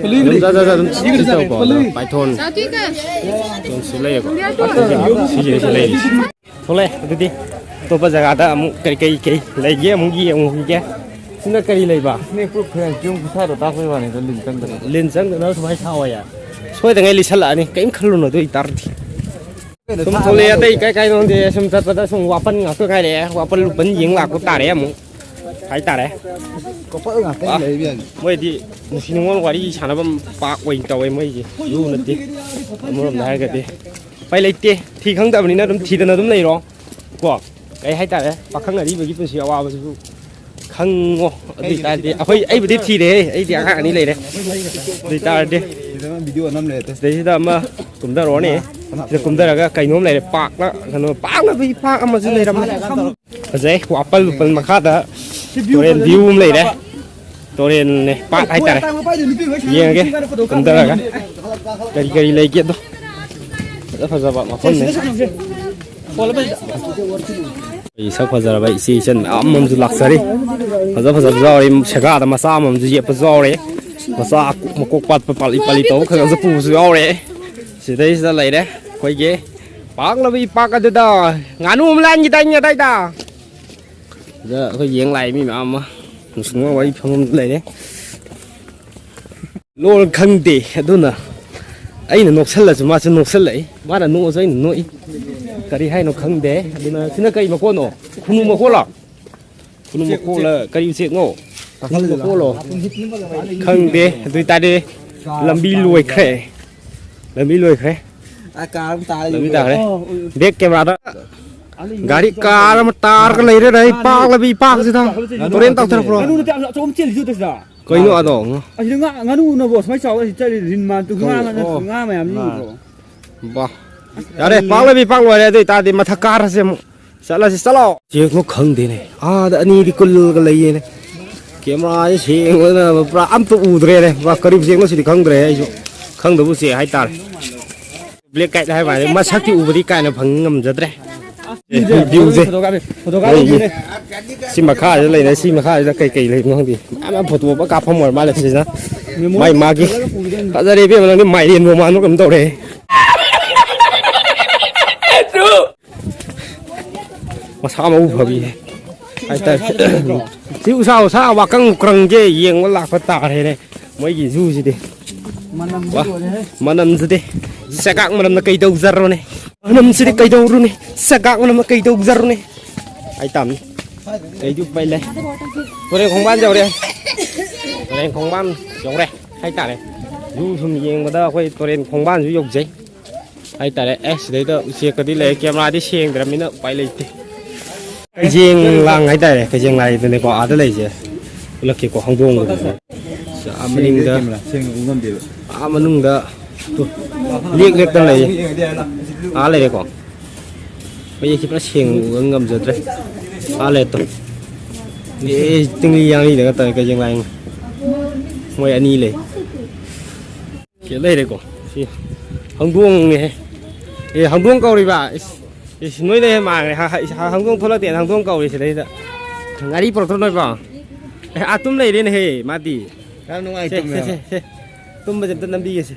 ꯑꯗꯨꯝ ꯆꯠ, ꯆꯠ, ꯆꯠ, ꯑꯗꯨꯝ ꯁꯤ ꯇꯧꯀꯣ꯫ ꯑꯗꯣ ꯄꯥꯏꯊꯣꯟ꯫ ꯑꯗꯨꯝ ꯁꯤ ꯂꯩꯔꯦꯀꯣ꯫ ꯁꯤꯁꯤꯅꯦ ꯁꯤ ꯂꯩꯔꯤꯁꯦ꯫ ꯊꯣꯛꯂꯛꯑꯦ꯫ ꯑꯗꯨꯗꯤ ꯑꯇꯣꯞꯄ ꯖꯒꯥꯗ ꯑꯃꯨꯛ ꯀꯔꯤ, ꯀꯔꯤ, ꯀꯔꯤ ꯂꯩꯒꯦ ꯑꯃꯨꯛ ꯌꯦꯡꯉꯨꯈꯤꯒꯦ꯫ ꯁꯤꯅ ꯀꯔꯤ ꯂꯩꯕ? Snake proof ꯐꯦꯟꯁ ꯌꯨꯝ ꯈꯨꯁꯥꯗꯣ ꯇꯥꯛꯄꯩ ꯋꯥꯅꯤꯗ, ꯂꯤꯟ ꯆꯪꯗꯅꯕ꯫ ꯂꯤꯟ ꯆꯪꯗꯅꯕ ꯁꯨꯃꯥꯏꯅ ꯁꯥꯎ ꯍꯥꯏꯌꯦ꯫ ꯁꯣꯏꯗꯉꯩ ꯂꯤꯁꯜꯂꯛꯑꯅꯤ꯫ ꯀꯔꯤꯝ ꯈꯜꯂꯨꯅꯨ ꯑꯗꯨ ꯑꯣꯏꯇꯥꯔꯗꯤ꯫ ꯁꯨꯝ ꯊꯣꯛꯂꯛꯑꯦ꯫ ꯑꯇꯩ ꯀꯥꯏ ꯀꯥꯏꯗ ꯈꯪꯗꯦ꯫ ꯁꯨꯝ ꯆꯠꯄꯗ ꯁꯨꯝ ꯋꯥꯄꯟ ꯉꯥꯛꯇ ꯉꯥꯏꯔꯛꯑꯦ꯫ ꯋꯥꯄꯟ ꯂꯨꯄꯟ ꯌꯦꯡ ꯂꯥꯛꯄ ꯇꯥꯔꯦ ꯑꯃꯨꯛ ꯍꯥꯏꯇꯥꯔꯦ꯫ ꯀꯣꯄꯜ ꯉꯥꯛꯇꯅꯤ ꯑꯥ, ꯂꯩꯕ ꯌꯥꯅꯤ꯫ ꯃꯣꯏꯗꯤ ꯅꯨꯡꯁꯤ ꯅꯨꯡꯉꯣꯜ ꯋꯥꯔꯤ ꯁꯥꯟꯅꯐꯝ ꯄꯥꯛ ꯑꯣꯏꯅ ꯇꯧꯋꯦ ꯃꯣꯏꯒꯤ꯫ ꯂꯨ ꯅꯠꯇꯦ꯫ ꯑꯃꯔꯣꯝꯗ ꯍꯥꯏꯔꯒꯗꯤ ꯎꯄꯥꯏ ꯂꯩꯇꯦ꯫ ꯊꯤ ꯈꯪꯗꯕꯅꯤꯅ ꯑꯗꯨꯝ ꯊꯤꯗꯅ ꯑꯗꯨꯝ ꯂꯩꯔꯣ꯫ ꯀꯣ ꯀꯩ ꯍꯥꯏꯇꯥꯔꯦ, ꯄꯥꯈꯪ ꯑꯔꯤꯕꯒꯤ ꯄꯨꯟꯁꯤ ꯑꯋꯥꯕꯁꯤꯁꯨ ꯈꯪꯉꯣ꯫ ꯑꯗꯨ ꯑꯣꯏꯇꯥꯔꯗꯤ ꯑꯩꯈꯣꯏ, ꯑꯩꯕꯨꯗꯤ ꯊꯤꯔꯦ꯫ ꯑꯩꯗꯤ ꯑꯉꯥꯡ ꯑꯅꯤ ꯂꯩꯔꯦ꯫ ꯑꯗꯨ ꯑꯣꯏꯇꯥꯔꯗꯤ ꯁꯤꯗꯅ ꯚꯤꯗꯤꯑꯣ ꯅꯝ ꯂꯩꯔꯦ꯫ ꯁꯤꯗꯩꯁꯤꯗ ꯑꯃ ꯀꯨꯝꯊꯔꯛꯑꯣꯅꯦ꯫ ꯁꯤꯗ ꯀꯨꯝꯊꯔꯒ ꯀꯩꯅꯣꯝ ꯂꯩꯔꯦ, ꯄꯥꯛꯅ ꯀꯩꯅꯣ, ꯄꯥꯛꯅꯕꯒꯤ ꯄꯥꯛ ꯑꯃꯁꯨ ꯂꯩꯔꯝꯃꯦ꯫ ꯐꯖꯩ꯫ ꯋꯥꯄꯜ ꯂꯨꯄꯜ ꯃꯈꯥꯗ ꯇꯨꯔꯦꯟ view ꯑꯃ ꯂꯩꯔꯦ꯫ ꯇꯨꯔꯦꯟꯅꯦ, ꯄꯥꯠ ꯍꯥꯏꯇꯥꯔꯦ꯫ ꯌꯦꯡꯉꯒꯦ ꯀꯨꯝꯊꯔꯒ ꯀꯔꯤ ꯀꯔꯤ ꯂꯩꯒꯦꯗꯣ꯫ ꯐꯖ ꯐꯖꯕ ꯃꯐꯝꯅꯦ꯫ ꯑꯩ ꯁꯛ ꯐꯖꯔꯕ ꯏꯆꯦ ꯏꯆꯟ ꯃꯌꯥꯝ ꯑꯃꯁꯨ ꯂꯥꯛꯆꯔꯤ꯫ ꯐꯖ ꯐꯖꯕꯁꯨ ꯌꯥꯎꯔꯤ꯫ ꯁꯦꯒꯥꯗ ꯃꯆꯥ ꯑꯃꯁꯨ ꯌꯦꯞꯄꯁꯨ ꯌꯥꯎꯔꯤ꯫ ꯃꯆꯥ ꯃꯀꯣꯛ ꯄꯥꯠꯄ ꯄꯥꯜꯂꯤ ꯄꯥꯜꯂꯤ ꯇꯧꯕ ꯈꯔ ꯈꯔꯁꯨ ꯄꯨꯕꯁꯨ ꯌꯥꯎꯔꯦ꯫ ꯁꯤꯗꯩꯁꯤꯗ ꯂꯩꯔꯦ ꯑꯩꯈꯣꯏꯒꯤ ꯄꯥꯛꯂꯕꯤ ꯄꯥꯛ ꯑꯗꯨꯗ ꯉꯥꯅꯨ ꯑꯃ ꯂꯥꯟꯈꯤꯗꯥꯏꯅꯦ ꯑꯗꯥꯏꯗ꯫ ꯁꯤꯗ ꯑꯩꯈꯣꯏ ꯌꯦꯡ ꯂꯥꯛꯏ ꯃꯤ ꯃꯌꯥꯝ ꯑꯃ꯫ ꯅꯨꯡꯁꯤꯅ ꯋꯥꯔꯤ ꯐꯝꯐꯝꯗ ꯂꯩꯔꯦ꯫ ꯂꯣꯟ ꯈꯪꯗꯦ, ꯑꯗꯨꯅ ꯑꯩꯅ ꯅꯣꯛꯁꯜꯂꯁꯨ ꯃꯥꯁꯨ ꯅꯣꯛꯁꯜꯂꯛꯏ, ꯃꯥꯅ ꯅꯣꯛꯑꯁꯨ ꯑꯩꯅ ꯅꯣꯛꯏ꯫ ꯀꯔꯤ ꯍꯥꯏꯅꯣ ꯈꯪꯗꯦ꯫ ꯑꯗꯨꯅ ꯁꯤꯅ ꯀꯔꯤ ꯃꯀꯣꯟꯅꯣ? ꯈꯨꯅꯨ ꯃꯀꯣꯟꯂꯣ? ꯈꯨꯅꯨ ꯃꯀꯣꯟꯂ ꯀꯔꯤ ꯎꯆꯦꯛꯅꯣ? ꯈꯨꯅꯨ ꯃꯀꯣꯟꯂꯣ? ꯈꯪꯗꯦ꯫ ꯑꯗꯨ ꯑꯣꯏꯇꯥꯔꯗꯤ ꯂꯝꯕꯤ ꯂꯣꯏꯈ꯭ꯔꯦ꯫ ꯂꯝꯕꯤ ꯂꯣꯏꯈ꯭ꯔꯦ꯫ ꯑꯥ, ꯀꯥꯔ ꯑꯃ ꯇꯥꯔꯦ꯫ ꯂꯝꯕꯤ ꯇꯥꯈ꯭ꯔꯦ꯫ ꯑꯣ, ꯎꯏ, ꯎꯏ꯫ Back camera ꯗ꯫ ꯒꯥꯔꯤ ꯀꯥꯔ ꯑꯃ ꯇꯥꯔꯒ ꯂꯩꯔꯦ, ꯑꯩ ꯄꯥꯛꯂꯕꯤ ꯄꯥꯛꯁꯤꯗ꯫ ꯇꯨꯔꯦꯟ ꯇꯥꯎꯊꯔꯛꯄ꯭ꯔꯣ? ꯉꯥꯅꯨ ꯅꯠꯇꯦ, ꯑꯆꯧꯕ ꯑꯃ ꯆꯦꯜꯂꯤꯁꯨ ꯇꯧꯁꯤꯗ꯫ ꯀꯩꯅꯣ ꯑꯗꯣ? ꯑꯁꯤꯗ ꯉꯥ, ꯉꯥꯅꯨꯅꯕꯨ ꯁꯨꯃꯥꯏꯅ ꯆꯥꯎꯕ ꯑꯁꯤ ꯆꯠꯂꯤ, ꯔꯤꯟ ꯃꯥꯟ ꯇꯨ ꯉꯥ, ꯉꯥ, ꯑꯣ꯫ ꯉꯥ ꯃꯌꯥꯝꯁꯤ ꯎꯗ꯭ꯔꯣ? ꯕꯥ꯫ ꯌꯥꯔꯦ, ꯄꯥꯛꯂꯕꯤ ꯄꯥꯛ ꯂꯣꯏꯔꯦ꯫ ꯑꯗꯨ ꯑꯣꯏꯇꯥꯔꯗꯤ ꯃꯊꯛ ꯀꯥꯔꯁꯦ ꯑꯃꯨꯛ꯫ ꯆꯠꯂꯁꯤ, ꯆꯠꯂꯣ꯫ ꯌꯦꯡꯉꯣ, ꯈꯪꯗꯦꯅꯦ꯫ ꯑꯥꯗ ꯑꯅꯤꯗꯤ ꯀꯨꯜꯂꯒ ꯂꯩꯌꯦꯅꯦ꯫ ꯀꯦꯃꯦꯔꯥꯁꯦ ꯁꯦꯡꯕꯅ ꯄꯨꯔꯥ ꯑꯝꯇ ꯎꯗ꯭ꯔꯦꯅꯦ꯫ ꯄꯨꯔꯥ ꯀꯔꯤ ꯎꯆꯦꯛꯅꯣ ꯁꯤꯗꯤ ꯈꯪꯗ꯭ꯔꯦ ꯑꯩꯁꯨ꯫ ꯈꯪꯗꯕ ꯎꯆꯦꯛ ꯍꯥꯏꯇꯥꯔꯦ꯫ ꯕ꯭ꯂꯦꯛ ꯀꯥꯏꯠ ꯍꯥꯏꯕ ꯋꯥꯅꯤ, ꯃꯁꯛꯇꯤ ꯎꯕꯗꯤ ꯀꯥꯏꯅ ꯐꯪ ꯉꯝꯖꯗ꯭ꯔꯦ꯫ ꯚ꯭ꯌꯨꯁꯦ꯫ ꯐꯣꯇꯣꯒ꯭ꯔꯥꯐꯤ, ꯐꯣꯇꯣꯒ꯭ꯔꯥꯐꯤ ꯑꯩꯒꯤ ꯇꯧꯗꯣꯏꯅꯦ꯫ ꯁꯤ ꯃꯈꯥꯁꯤꯗ ꯂꯩꯔꯦ, ꯁꯤ ꯃꯈꯥꯁꯤꯗ ꯀꯩ ꯀꯩ ꯂꯩꯕꯅꯣ ꯈꯪꯗꯦ꯫ ꯃꯌꯥꯝ ꯃꯌꯥꯝ ꯐꯣꯇꯣ ꯑꯃ ꯀꯥꯞꯐꯝ ꯑꯣꯏꯔ ꯃꯥꯜꯂꯦ ꯁꯤꯁꯤꯅ꯫ ꯃꯥꯏ ꯃꯥꯒꯤ꯫ ꯐꯖꯔꯦ ꯏꯕꯦꯝꯃ, ꯅꯪꯗꯤ ꯃꯥꯏꯔꯦꯟ ꯃꯃꯥꯟꯗꯣ ꯀꯩꯅꯣꯝ ꯇꯧꯔꯦ꯫ ꯃꯁꯥ ꯃꯎ ꯐꯕꯤꯅꯦ ꯍꯥꯏꯇꯥꯔꯦ꯫ ꯁꯤ ꯎꯁꯥ, ꯎꯁꯥ ꯋꯥꯀꯪ ꯎꯀ꯭ꯔꯪꯁꯦ ꯌꯦꯡꯕ ꯂꯥꯛꯄ ꯇꯥꯔꯦꯅꯦ꯫ ꯃꯣꯏꯒꯤ ꯖꯨꯁꯤꯗꯤ꯫ ꯃꯅꯝꯗꯤ ꯋꯥ, ꯂꯣꯏꯔꯦꯍꯦ꯫ ꯃꯅꯝꯁꯤꯗꯤ꯫ ꯆꯦꯒꯥꯛ ꯃꯅꯝꯅ ꯀꯩꯗꯧꯖꯔꯨꯅꯤ? ꯃꯅꯝꯁꯤꯗꯤ ꯀꯩꯗꯧꯔꯨꯅꯤ? ꯆꯦꯒꯥꯛ ꯃꯅꯝꯅ ꯀꯩꯗꯧꯖꯔꯨꯅꯤ? ꯍꯥꯏꯇꯥꯝꯅꯤ꯫ ꯀꯩꯗꯤ ꯎꯄꯥꯏ ꯂꯩ? ꯇꯨꯔꯦꯟ ꯈꯣꯡꯕꯥꯟ ꯌꯧꯔꯦ꯫ ꯇꯨꯔꯦꯟ ꯈꯣꯡꯕꯥꯟ ꯌꯧꯔꯦ ꯍꯥꯏꯇꯥꯔꯦ꯫ ꯖꯨ ꯁꯨꯝ ꯌꯦꯡꯕꯗ ꯑꯩꯈꯣꯏ ꯇꯨꯔꯦꯟ ꯈꯣꯡꯕꯥꯟꯁꯨ ꯌꯧꯖꯩ꯫ ꯍꯥꯏꯇꯥꯔꯦ꯫ ꯑꯦ, ꯁꯤꯗꯩꯗ ꯎꯆꯦꯛꯀꯗꯤ ꯂꯩ, ꯀꯦꯃꯦꯔꯥꯗꯤ ꯁꯦꯡꯗ꯭ꯔꯕꯅꯤꯅ ꯎꯄꯥꯏ ꯂꯩꯇꯦ꯫ ꯀꯩꯖꯦꯡ ꯂꯥꯡ ꯍꯥꯏꯇꯥꯔꯦ, ꯀꯩꯖꯦꯡ ꯂꯥꯏꯗꯨꯅꯦꯀꯣ ꯑꯥꯗ ꯂꯩꯁꯦ꯫ ꯎꯠꯂꯛꯀꯦꯀꯣ, ꯍꯧꯗꯣꯡꯒꯨꯝꯕꯁꯦ꯫ ꯑꯥ ꯃꯅꯤꯡꯗ, ꯁꯦꯡꯅ ꯎ ꯉꯝꯗꯦꯕ꯫ ꯑꯥ ꯃꯅꯨꯡꯗ ꯇꯨ, ꯂꯦꯛ ꯂꯦꯛꯇꯅ ꯂꯩꯌꯦ꯫ ꯑꯥ ꯂꯩꯔꯦꯀꯣ꯫ ꯃꯌꯦꯛꯁꯦ ꯄꯨꯔꯥ ꯁꯦꯡꯅ ꯎꯕ ꯉꯝꯖꯗ꯭ꯔꯦ꯫ ꯑꯥ ꯂꯩꯔꯦ ꯇꯨ꯫ ꯑꯦ, ꯇꯤꯡꯂꯤ ꯌꯥꯡꯂꯤꯗꯒ ꯇꯧꯋꯦ, ꯀꯩꯖꯦꯡ ꯂꯥꯏ꯫ ꯃꯣꯏ ꯑꯅꯤ ꯂꯩ꯫ ꯁꯤ ꯂꯩꯔꯦꯀꯣ꯫ ꯁꯤ ꯍꯧꯗꯣꯡꯅꯦꯍꯦ꯫ ꯑꯦ, ꯍꯧꯗꯣꯡ ꯀꯧꯔꯤꯕ꯫ ꯏꯁ, ꯏꯁ, ꯅꯣꯏꯅ ꯍꯦꯟꯅ ꯃꯥꯡꯉꯦ꯫ ꯍ-, ꯍ-, ꯏꯁ, ꯍꯧꯗꯣꯡ ꯊꯣꯛꯂꯛꯇꯦꯅ ꯍꯧꯗꯣꯡ ꯀꯧꯔꯤ ꯁꯤꯗꯩꯗ꯫ ꯉꯥꯔꯤ ꯄꯨꯔꯛꯇ꯭ꯔꯣ ꯅꯣꯏꯕꯣ? ꯑꯦ, ꯑꯥ ꯇꯨꯝ ꯂꯩꯔꯦꯅꯦꯍꯦ, ꯃꯥꯗꯤ꯫ ꯌꯥꯝ ꯅꯨꯡꯉꯥꯏ ꯁꯦ, ꯁꯦ, ꯇꯨꯝꯃꯦꯕ꯫ ꯁꯦ, ꯁꯦ꯫ ꯇꯨꯝꯕꯁꯦ ꯑꯝꯇ ꯅꯝꯕꯤꯒꯦꯁꯦ꯫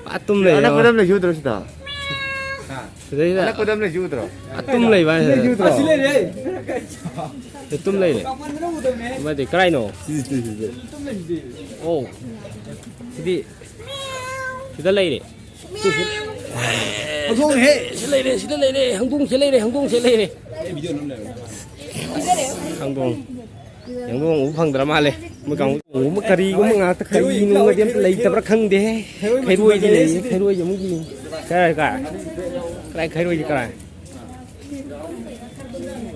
ꯑꯥ ꯇꯨꯝ ꯂꯩꯔꯦ, ꯑꯅꯛꯄꯗ ꯌꯦꯡꯉꯣ꯫ ꯑꯃ ꯂꯩꯁꯤ ꯎꯗ꯭ꯔꯣ ꯁꯤꯗ? ꯁꯤꯗꯩꯗ꯫ ꯑꯅꯛꯄꯗ ꯑꯃ ꯂꯩꯁꯤ ꯎꯗ꯭ꯔꯣ? ꯑꯥ ꯇꯨꯝ ꯂꯩꯕ ꯍꯥꯏꯁꯦ꯫ ꯁꯤ ꯂꯩꯔꯦ꯫ ꯁꯤ ꯇꯨꯝ ꯂꯩꯔꯦ꯫ ꯑꯃꯗꯤ ꯀꯔꯥꯏꯅꯣ? ꯁꯤ, ꯁꯤ, ꯁꯤ, ꯁꯤ꯫ ꯑꯣ꯫ ꯁꯤꯗꯤ ꯁꯤꯗ ꯂꯩꯔꯦ꯫ ꯍꯧꯗꯣꯡꯅꯦꯍꯦ꯫ ꯁꯤ ꯂꯩꯔꯦ, ꯁꯤꯗ ꯂꯩꯔꯦ, ꯍꯧꯗꯣꯡꯁꯦ ꯂꯩꯔꯦ, ꯍꯧꯗꯣꯡꯁꯦ ꯂꯩꯔꯦ꯫ ꯍꯧꯗꯣꯡ꯫ ꯍꯧꯗꯣꯡ ꯎꯕ ꯐꯪꯗ꯭ꯔ ꯃꯥꯜꯂꯦ꯫ ꯃꯣꯏ ꯀꯥꯡꯕꯨ ꯎꯕ ꯀꯔꯤꯒꯨꯝꯕ ꯉꯥꯛꯇ ꯀꯔꯤ ꯅꯨꯡꯒꯗꯤ ꯑꯝꯇ ꯂꯩꯇꯕ꯭ꯔꯥ ꯈꯪꯗꯦꯍꯦ꯫ ꯈꯩꯔꯣꯏꯗꯤ ꯂꯩꯌꯦ, ꯈꯩꯔꯣꯏꯁꯦ ꯑꯃꯨꯛ ꯌꯦꯡꯉꯤ꯫ ꯀꯔꯥꯏ, ꯀꯔꯥꯏ? ꯀꯔꯥꯏ ꯈꯩꯔꯣꯏꯁꯦ ꯀꯔꯥꯏ?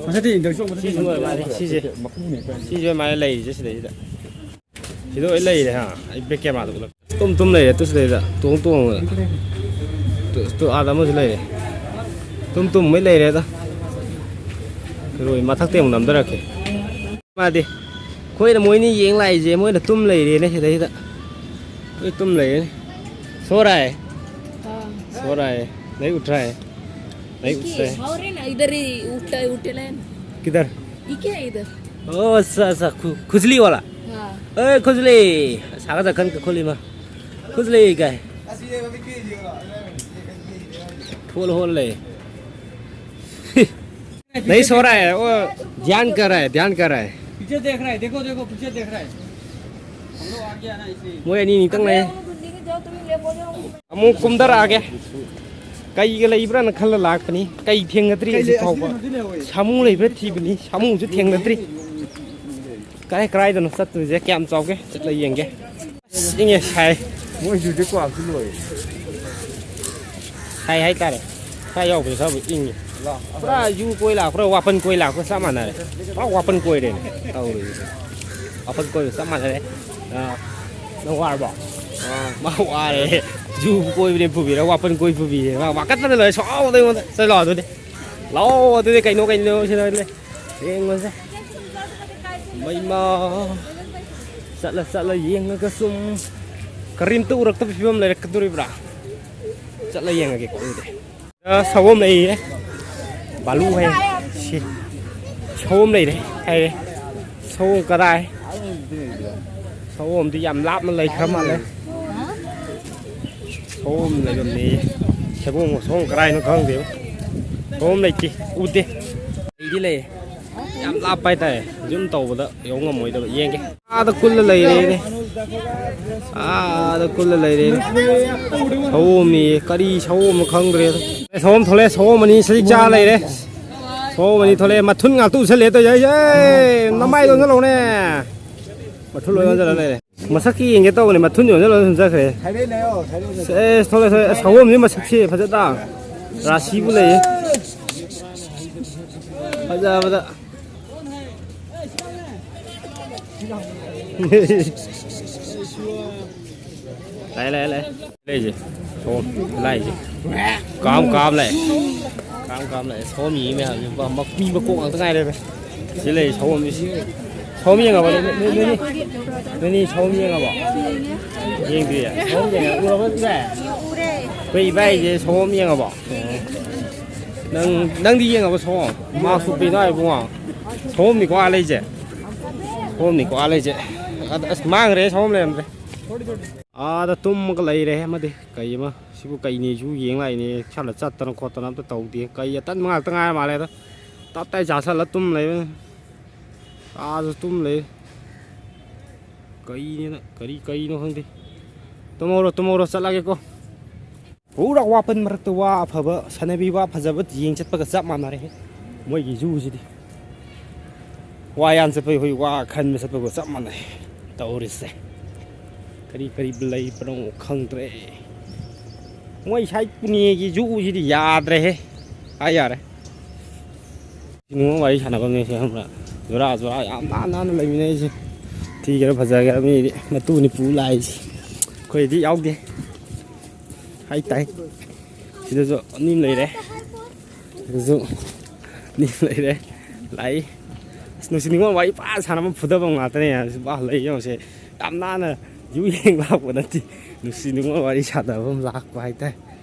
ꯃꯊꯛꯇ ꯏꯟꯗꯛꯁꯟ ꯃꯊꯛꯇ ꯁꯤꯁꯨ ꯂꯣꯏ ꯃꯥꯜꯂꯦ, ꯁꯤꯁꯦ꯫ ꯃꯈꯨꯝꯅꯦ ꯑꯩꯈꯣꯏ꯫ ꯁꯤꯁꯨ ꯂꯣꯏ ꯃꯥꯜꯂꯦ ꯂꯩꯔꯤꯁꯦ ꯁꯤꯗꯩꯁꯤꯗ꯫ ꯁꯤꯗ ꯂꯣꯏ ꯂꯩꯔꯦ ꯍꯥ꯫ ꯑꯩ ꯕꯦꯛ ꯀꯦꯃꯦꯔꯥꯗ ꯎꯠꯂꯛꯀꯦ꯫ ꯇꯨꯝ ꯇꯨꯝ ꯂꯩꯔꯦ ꯇꯨ ꯁꯤꯗꯩꯗ꯫ ꯇꯣꯡ ꯇꯣꯡꯉꯒ꯫ ꯇꯨ, ꯇꯨ ꯑꯥꯗ ꯑꯃꯁꯨ ꯂꯩꯔꯦ꯫ ꯇꯨꯝ ꯇꯨꯝ ꯃꯩ ꯂꯩꯔꯦꯗ꯫ ꯂꯣꯏ ꯃꯊꯛꯇ ꯑꯃꯨꯛ ꯅꯝꯊꯔꯛꯀꯦ꯫ ꯃꯥꯗꯤ꯫ ꯑꯩꯈꯣꯏꯅ ꯃꯣꯏꯅꯤ ꯌꯦꯡ ꯂꯥꯛꯏꯁꯦ ꯃꯣꯏꯅ ꯇꯨꯝ ꯂꯩꯔꯦꯅꯦ ꯁꯤꯗꯩꯗ꯫ ꯃꯣꯏ ꯇꯨꯝ ꯂꯩꯔꯦꯅꯦ꯫ ꯁꯣ ꯔꯍꯥ ꯍꯥꯏ꯫ हाँ। ꯁꯣ ꯔꯍꯥ ꯍꯥꯏ꯫ ꯅꯍꯤ ꯎꯊ ꯔꯍꯥ ꯍꯥꯏ꯫ ꯅꯍꯤ ꯎꯊ ꯔꯍꯥ ꯍꯥꯏ꯫ और है ना, इधर ही उठा है, उठे ना। किधर? ये क्या है इधर? ओ, अच्छा, अच्छा, खु-, खुजली वाला। हाँ। ए, खुजली। सागा जखन के खुली मा। खुजली का है। फूल होल ले। नहीं सो रहा है, वो ध्यान कर रहा है, ध्यान कर रहा है। पीछे देख रहा है, देखो, देखो, पीछे देख रहा है। हम लोग आ गया ना, इसलिए। ꯃꯣꯏ ꯑꯅꯤ ꯅꯤꯇꯪ ꯂꯩ꯫ ꯑꯃꯨꯛ ꯀꯨꯝꯊꯔꯛꯑꯒꯦ꯫ ꯀꯩꯒ ꯂꯩꯕ꯭ꯔꯥꯅ ꯈꯜꯂ ꯂꯥꯛꯄꯅꯤ꯫ ꯀꯩ ꯊꯦꯡꯅꯗ꯭ꯔꯤ ꯀꯩ ꯂꯩ, ꯍꯧꯖꯤꯛꯐꯥꯎꯕ꯫ ꯑꯁꯤꯗꯤ ꯍꯧꯖꯤꯛ ꯂꯩꯍꯧꯋꯦ꯫ ꯁꯥꯃꯨ ꯂꯩꯕ꯭ꯔꯥ ꯊꯤꯕꯅꯤ, ꯁꯥꯃꯨꯁꯨ ꯊꯦꯡꯅꯗ꯭ꯔꯤ꯫ ꯀꯥꯏ ꯀꯔꯥꯏꯗꯅꯣ ꯆꯠꯇꯣꯏꯁꯦ? ꯀꯌꯥꯝ ꯆꯥꯎꯒꯦ? ꯆꯠꯂ ꯌꯦꯡꯒꯦ꯫ ꯑꯁ, ꯏꯪꯉꯦ, ꯁꯥꯏ꯫ ꯃꯣꯏ ꯍꯧꯖꯤꯛ ꯀ꯭ꯋꯥꯛꯁꯨ ꯂꯣꯏꯔꯦ꯫ ꯁꯥꯏ ꯍꯥꯏꯇꯥꯔꯦ꯫ ꯁꯥꯏ ꯌꯥꯎꯕꯁꯦ ꯈꯔꯕꯨ ꯏꯪꯉꯤ꯫ ꯂꯥꯛ-, ꯄꯨꯔꯥ ꯖꯨ ꯀꯣꯏ ꯂꯥꯛꯄ꯭ꯔꯥ, ꯋꯥꯄꯟ ꯀꯣꯏ ꯂꯥꯛꯄ꯭ꯔꯥ ꯆꯞ ꯃꯥꯟꯅꯔꯦ꯫ ꯄꯨꯔꯥ ꯋꯥꯄꯟ ꯀꯣꯏꯔꯦꯅꯦ ꯇꯧꯔꯤꯁꯦ꯫ ꯋꯥꯄꯟ ꯀꯣꯏꯕ ꯆꯞ ꯃꯥꯟꯅꯔꯦ꯫ ꯑꯥ, ꯅꯪ ꯋꯥꯔꯕꯣ? ꯑꯥ꯫ ꯃꯥ ꯋꯥꯔꯦ꯫ ꯖꯨ ꯀꯣꯏꯕꯅꯦ ꯄꯨꯕꯤꯔ, ꯋꯥꯄꯟ ꯀꯣꯏ ꯄꯨꯕꯤꯔꯦ꯫ ꯃꯥ ꯋꯥꯀꯠꯄꯗ ꯂꯣꯏꯔꯦ꯫ ꯁꯥꯎꯕꯗ ꯑꯩꯉꯣꯟꯗ꯫ ꯆꯠꯂꯣ ꯑꯗꯨꯗꯤ꯫ ꯂꯥꯛꯑꯣ ꯑꯗꯨꯗꯤ ꯀꯩꯅꯣ ꯀꯩꯅꯣ ꯁꯤꯗ ꯂꯩ꯫ ꯌꯦꯡꯉꯨꯁꯦ꯫ ꯃꯩꯃ꯫ ꯆꯠꯂ ꯆꯠꯂ ꯌꯦꯡꯉꯒ ꯁꯨꯝ ꯀꯔꯤꯝꯇ ꯎꯔꯛꯇꯕ ꯐꯤꯕꯝ ꯂꯩꯔꯛꯀꯗꯣꯔꯤꯕ꯭ꯔꯥ? ꯆꯠꯂ ꯌꯦꯡꯉꯒꯦꯀꯣ ꯑꯗꯨꯗꯤ꯫ ꯑ, ꯁꯑꯣꯝ ꯂꯩꯔꯦ꯫ ꯕꯥꯂꯨ ꯍꯥꯏ꯫ ꯁꯤ꯫ ꯁꯑꯣꯝ ꯂꯩꯔꯦ ꯍꯥꯏꯔꯦ꯫ ꯁꯑꯣꯝ ꯀꯗꯥꯏ? ꯁꯑꯣꯝꯗꯤ ꯌꯥꯝ ꯂꯥꯞꯅ ꯂꯩꯈ꯭ꯔ ꯃꯥꯜꯂꯦ꯫ ꯁꯑꯣꯝ ꯂꯩꯐꯝꯅꯦꯌꯦ꯫ ꯁꯑꯣꯝ, ꯁꯑꯣꯝ ꯀꯗꯥꯏꯅꯣ ꯈꯪꯗꯦꯕ꯫ ꯁꯑꯣꯝ ꯂꯩꯇꯦ꯫ ꯎꯗꯦ꯫ ꯂꯩꯗꯤ ꯂꯩꯌꯦ꯫ ꯌꯥꯝ ꯂꯥꯞꯄ ꯍꯥꯏꯇꯥꯔꯦ꯫ ꯖꯨꯝ ꯇꯧꯕꯗ ꯌꯧ ꯉꯝꯃꯣꯏꯗꯕ꯫ ꯌꯦꯡꯒꯦ꯫ ꯑꯥꯗ ꯀꯨꯜꯂ ꯂꯩꯔꯦꯅꯦ꯫ ꯑꯥꯗ ꯀꯨꯜꯂ ꯂꯩꯔꯦꯅꯦ꯫ ꯁꯑꯣꯝꯃꯤ ꯀꯔꯤ ꯁꯑꯣꯝꯅꯣ ꯈꯪꯗ꯭ꯔꯦꯗ꯫ ꯁꯑꯣꯝ ꯊꯣꯛꯂꯛꯑꯦ, ꯁꯑꯣꯝ ꯑꯅꯤ ꯁꯖꯤꯛ ꯆꯥ ꯂꯩꯔꯦ꯫ ꯁꯑꯣꯝ ꯑꯅꯤ ꯊꯣꯛꯂꯛꯑꯦ, ꯃꯊꯨꯟ ꯉꯥꯛꯇ ꯎꯁꯜꯂꯦ ꯇꯧꯔꯤꯁꯦ꯫ ꯑꯩꯁꯦ ꯅꯃꯥꯏꯗꯣ ꯑꯣꯟꯁꯜꯂꯛꯎꯅꯦ꯫ ꯃꯊꯨꯟ ꯂꯣꯏ ꯑꯣꯟꯁꯜꯂ ꯂꯩꯔꯦ꯫ ꯃꯁꯛꯀꯤ ꯌꯦꯡꯒꯦ ꯇꯧꯕꯅꯦ, ꯃꯊꯨꯟ ꯑꯣꯟꯁꯜꯂ ꯑꯗꯨꯝ ꯆꯠꯈ꯭ꯔꯦ꯫ ꯁꯥꯏꯔꯦ ꯂꯩꯌꯣ, ꯁꯥꯏꯔꯦ ꯂꯩꯌꯣ꯫ ꯑꯦ, ꯊꯣꯛꯂꯛꯑꯦ, ꯊꯣꯛꯂꯛꯑꯦ꯫ ꯁꯑꯣꯝꯁꯤ ꯃꯁꯛꯁꯤ ꯐꯖꯗ꯭ꯔꯥ? ꯔꯥꯁꯤꯕꯨ ꯂꯩꯌꯦ꯫ ꯐꯖꯕꯗ꯫ ꯂꯥꯛꯑꯦ, ꯂꯥꯛꯑꯦ, ꯂꯥꯛꯑꯦ꯫ ꯂꯩꯁꯦ꯫ ꯁꯣꯝ ꯂꯥꯛꯏꯁꯦ꯫ ꯀꯥꯝ ꯀꯥꯝ ꯂꯥꯛꯑꯦ꯫ ꯀꯥꯝ ꯀꯥꯝ ꯂꯥꯛꯑꯦ꯫ ꯁꯣꯝ ꯌꯦꯡꯉꯤ ꯃꯌꯥꯝꯁꯦ꯫ ꯃ-, ꯃ-, ꯃꯤ ꯃꯀꯣꯛ ꯉꯥꯛꯇ ꯉꯥꯏꯔꯦ꯫ ꯁꯤ ꯂꯩ ꯁꯣꯝ꯫ ꯁꯣꯝ ꯌꯦꯡꯉꯕ? ꯅꯣꯏ, ꯅꯣꯏ, ꯅꯣꯏ, ꯅꯣꯏꯅꯤ ꯁꯣꯝ ꯌꯦꯡꯉꯕ? ꯌꯦꯡꯗ꯭ꯔꯤꯌꯦ? ꯁꯣꯝ ꯌꯦꯡꯉ-, ꯎꯔꯕ ꯏꯕꯥꯏ? ꯑꯩꯈꯣꯏ ꯏꯕꯥꯏꯁꯦ ꯁꯣꯝ ꯌꯦꯡꯉꯕꯣ? ꯅꯪ, ꯅꯪꯗꯤ ꯌꯦꯡꯉꯕ ꯁꯣꯝ? ꯃꯥꯛꯁ ꯎꯞꯄꯤꯗꯣ ꯏꯕꯨꯡꯉꯣ? ꯁꯣꯝꯅꯤꯀꯣ ꯑꯥ ꯂꯩꯁꯦ꯫ ꯁꯣꯝꯅꯤꯀꯣ ꯑꯥ ꯂꯩꯁꯦ꯫ ꯑꯗ ꯑꯁ ꯃꯥꯡꯈ꯭ꯔꯦ, ꯁꯣꯝ ꯂꯩꯔꯝꯗ꯭ꯔꯦ꯫ ꯑꯥꯗ ꯇꯨꯝꯃꯒ ꯂꯩꯔꯦ ꯑꯃꯗꯤ꯫ ꯀꯩ ꯑꯃ, ꯁꯤꯕꯨ ꯀꯩꯅꯦꯁꯨ ꯌꯦꯡ ꯂꯥꯛꯏꯅꯦ꯫ ꯏꯁꯥꯅ ꯆꯠꯇꯅ ꯈꯣꯠꯇꯅ ꯑꯝꯇ ꯇꯧꯗꯦ꯫ ꯀꯩ ꯑꯇꯟꯕ ꯉꯥꯛꯇ ꯉꯥꯏꯔ ꯃꯥꯜꯂꯦ ꯑꯗ꯫ ꯇꯞ ꯇꯥꯏ ꯆꯥꯁꯜꯂ ꯇꯨꯝ ꯂꯩꯕ꯫ ꯑꯥꯗ ꯇꯨꯝ ꯂꯩ꯫ ꯀꯩꯅꯦꯅ, ꯀꯔꯤ, ꯀꯩꯅꯣ ꯈꯪꯗꯦ꯫ ꯇꯨꯝꯍꯧꯔꯣ, ꯇꯨꯝꯍꯧꯔꯣ, ꯆꯠꯂꯒꯦꯀꯣ꯫ ꯄꯨꯔꯥ ꯋꯥꯄꯟ ꯃꯔꯛꯇ ꯋꯥ ꯑꯐꯕ, ꯁꯥꯟꯅꯕꯤ ꯋꯥ ꯐꯖꯕ ꯌꯦꯡ ꯆꯠꯄꯒ ꯆꯞ ꯃꯥꯟꯅꯔꯦ꯫ ꯃꯣꯏꯒꯤ ꯖꯨꯁꯤꯗꯤ꯫ ꯋꯥ ꯌꯥꯟ ꯆꯠꯄꯩ ꯍꯣꯏ ꯋꯥ ꯈꯟꯕ ꯆꯠꯄꯒ ꯆꯞ ꯃꯥꯟꯅꯩ ꯇꯧꯔꯤꯁꯦ꯫ ꯀꯔꯤ ꯀꯔꯤ ꯂꯩꯕꯅꯣ ꯈꯪꯗ꯭ꯔꯦ꯫ ꯃꯣꯏ ꯁꯥꯏ ꯄꯨꯅꯦꯒꯤ ꯖꯨꯁꯤꯗꯤ ꯌꯥꯗ꯭ꯔꯦꯍꯦ꯫ ꯍꯥꯏ ꯌꯥꯔꯦ꯫ ꯅꯨꯡꯉꯥꯏ ꯋꯥꯔꯤ ꯁꯥꯟꯅꯐꯝꯅꯦ ꯁꯤ ꯈꯪꯕ꯭ꯔꯥ? ꯖꯣꯔꯥ ꯖꯣꯔꯥ ꯌꯥꯝ ꯅꯥꯟꯅ ꯅꯥꯟꯅ ꯂꯩꯃꯤꯟꯅꯩꯁꯦ꯫ ꯊꯤꯒꯦꯔꯥ ꯐꯖꯒꯦꯔꯥ ꯃꯤꯗꯤ ꯃꯇꯨ ꯅꯤꯄꯨ ꯂꯥꯛꯏꯁꯦ꯫ ꯑꯩꯈꯣꯏꯗꯤ ꯌꯥꯎꯗꯦ꯫ ꯍꯥꯏ ꯇꯥꯏ꯫ ꯁꯤꯗꯁꯨ ꯑꯅꯤ ꯑꯃ ꯂꯩꯔꯦ꯫ ꯁꯤꯗꯁꯨ ꯑꯅꯤ ꯑꯃ ꯂꯩꯔꯦ꯫ ꯂꯥꯛꯏ꯫ ꯑꯁ, ꯅꯨꯡꯁꯤ ꯅꯨꯡꯉꯣꯟ ꯋꯥꯔꯤ ꯄꯥ ꯁꯥꯟꯅꯕ ꯐꯨꯗꯕ ꯉꯥꯛꯇꯅꯦ꯫ ꯁꯤ ꯕꯥ ꯂꯩ ꯌꯦꯡꯉꯨꯁꯦ꯫ ꯌꯥꯝ ꯅꯥꯟꯅ ꯌꯨ ꯌꯦꯡ ꯂꯥꯛꯄ ꯅꯠꯇꯦ꯫ ꯅꯨꯡꯁꯤ ꯅꯨꯡꯉꯣꯟ ꯋꯥꯔꯤ ꯁꯥꯟꯅꯕ ꯑꯃ ꯂꯥꯛꯄ ꯍꯥꯏꯇꯥꯔꯦ꯫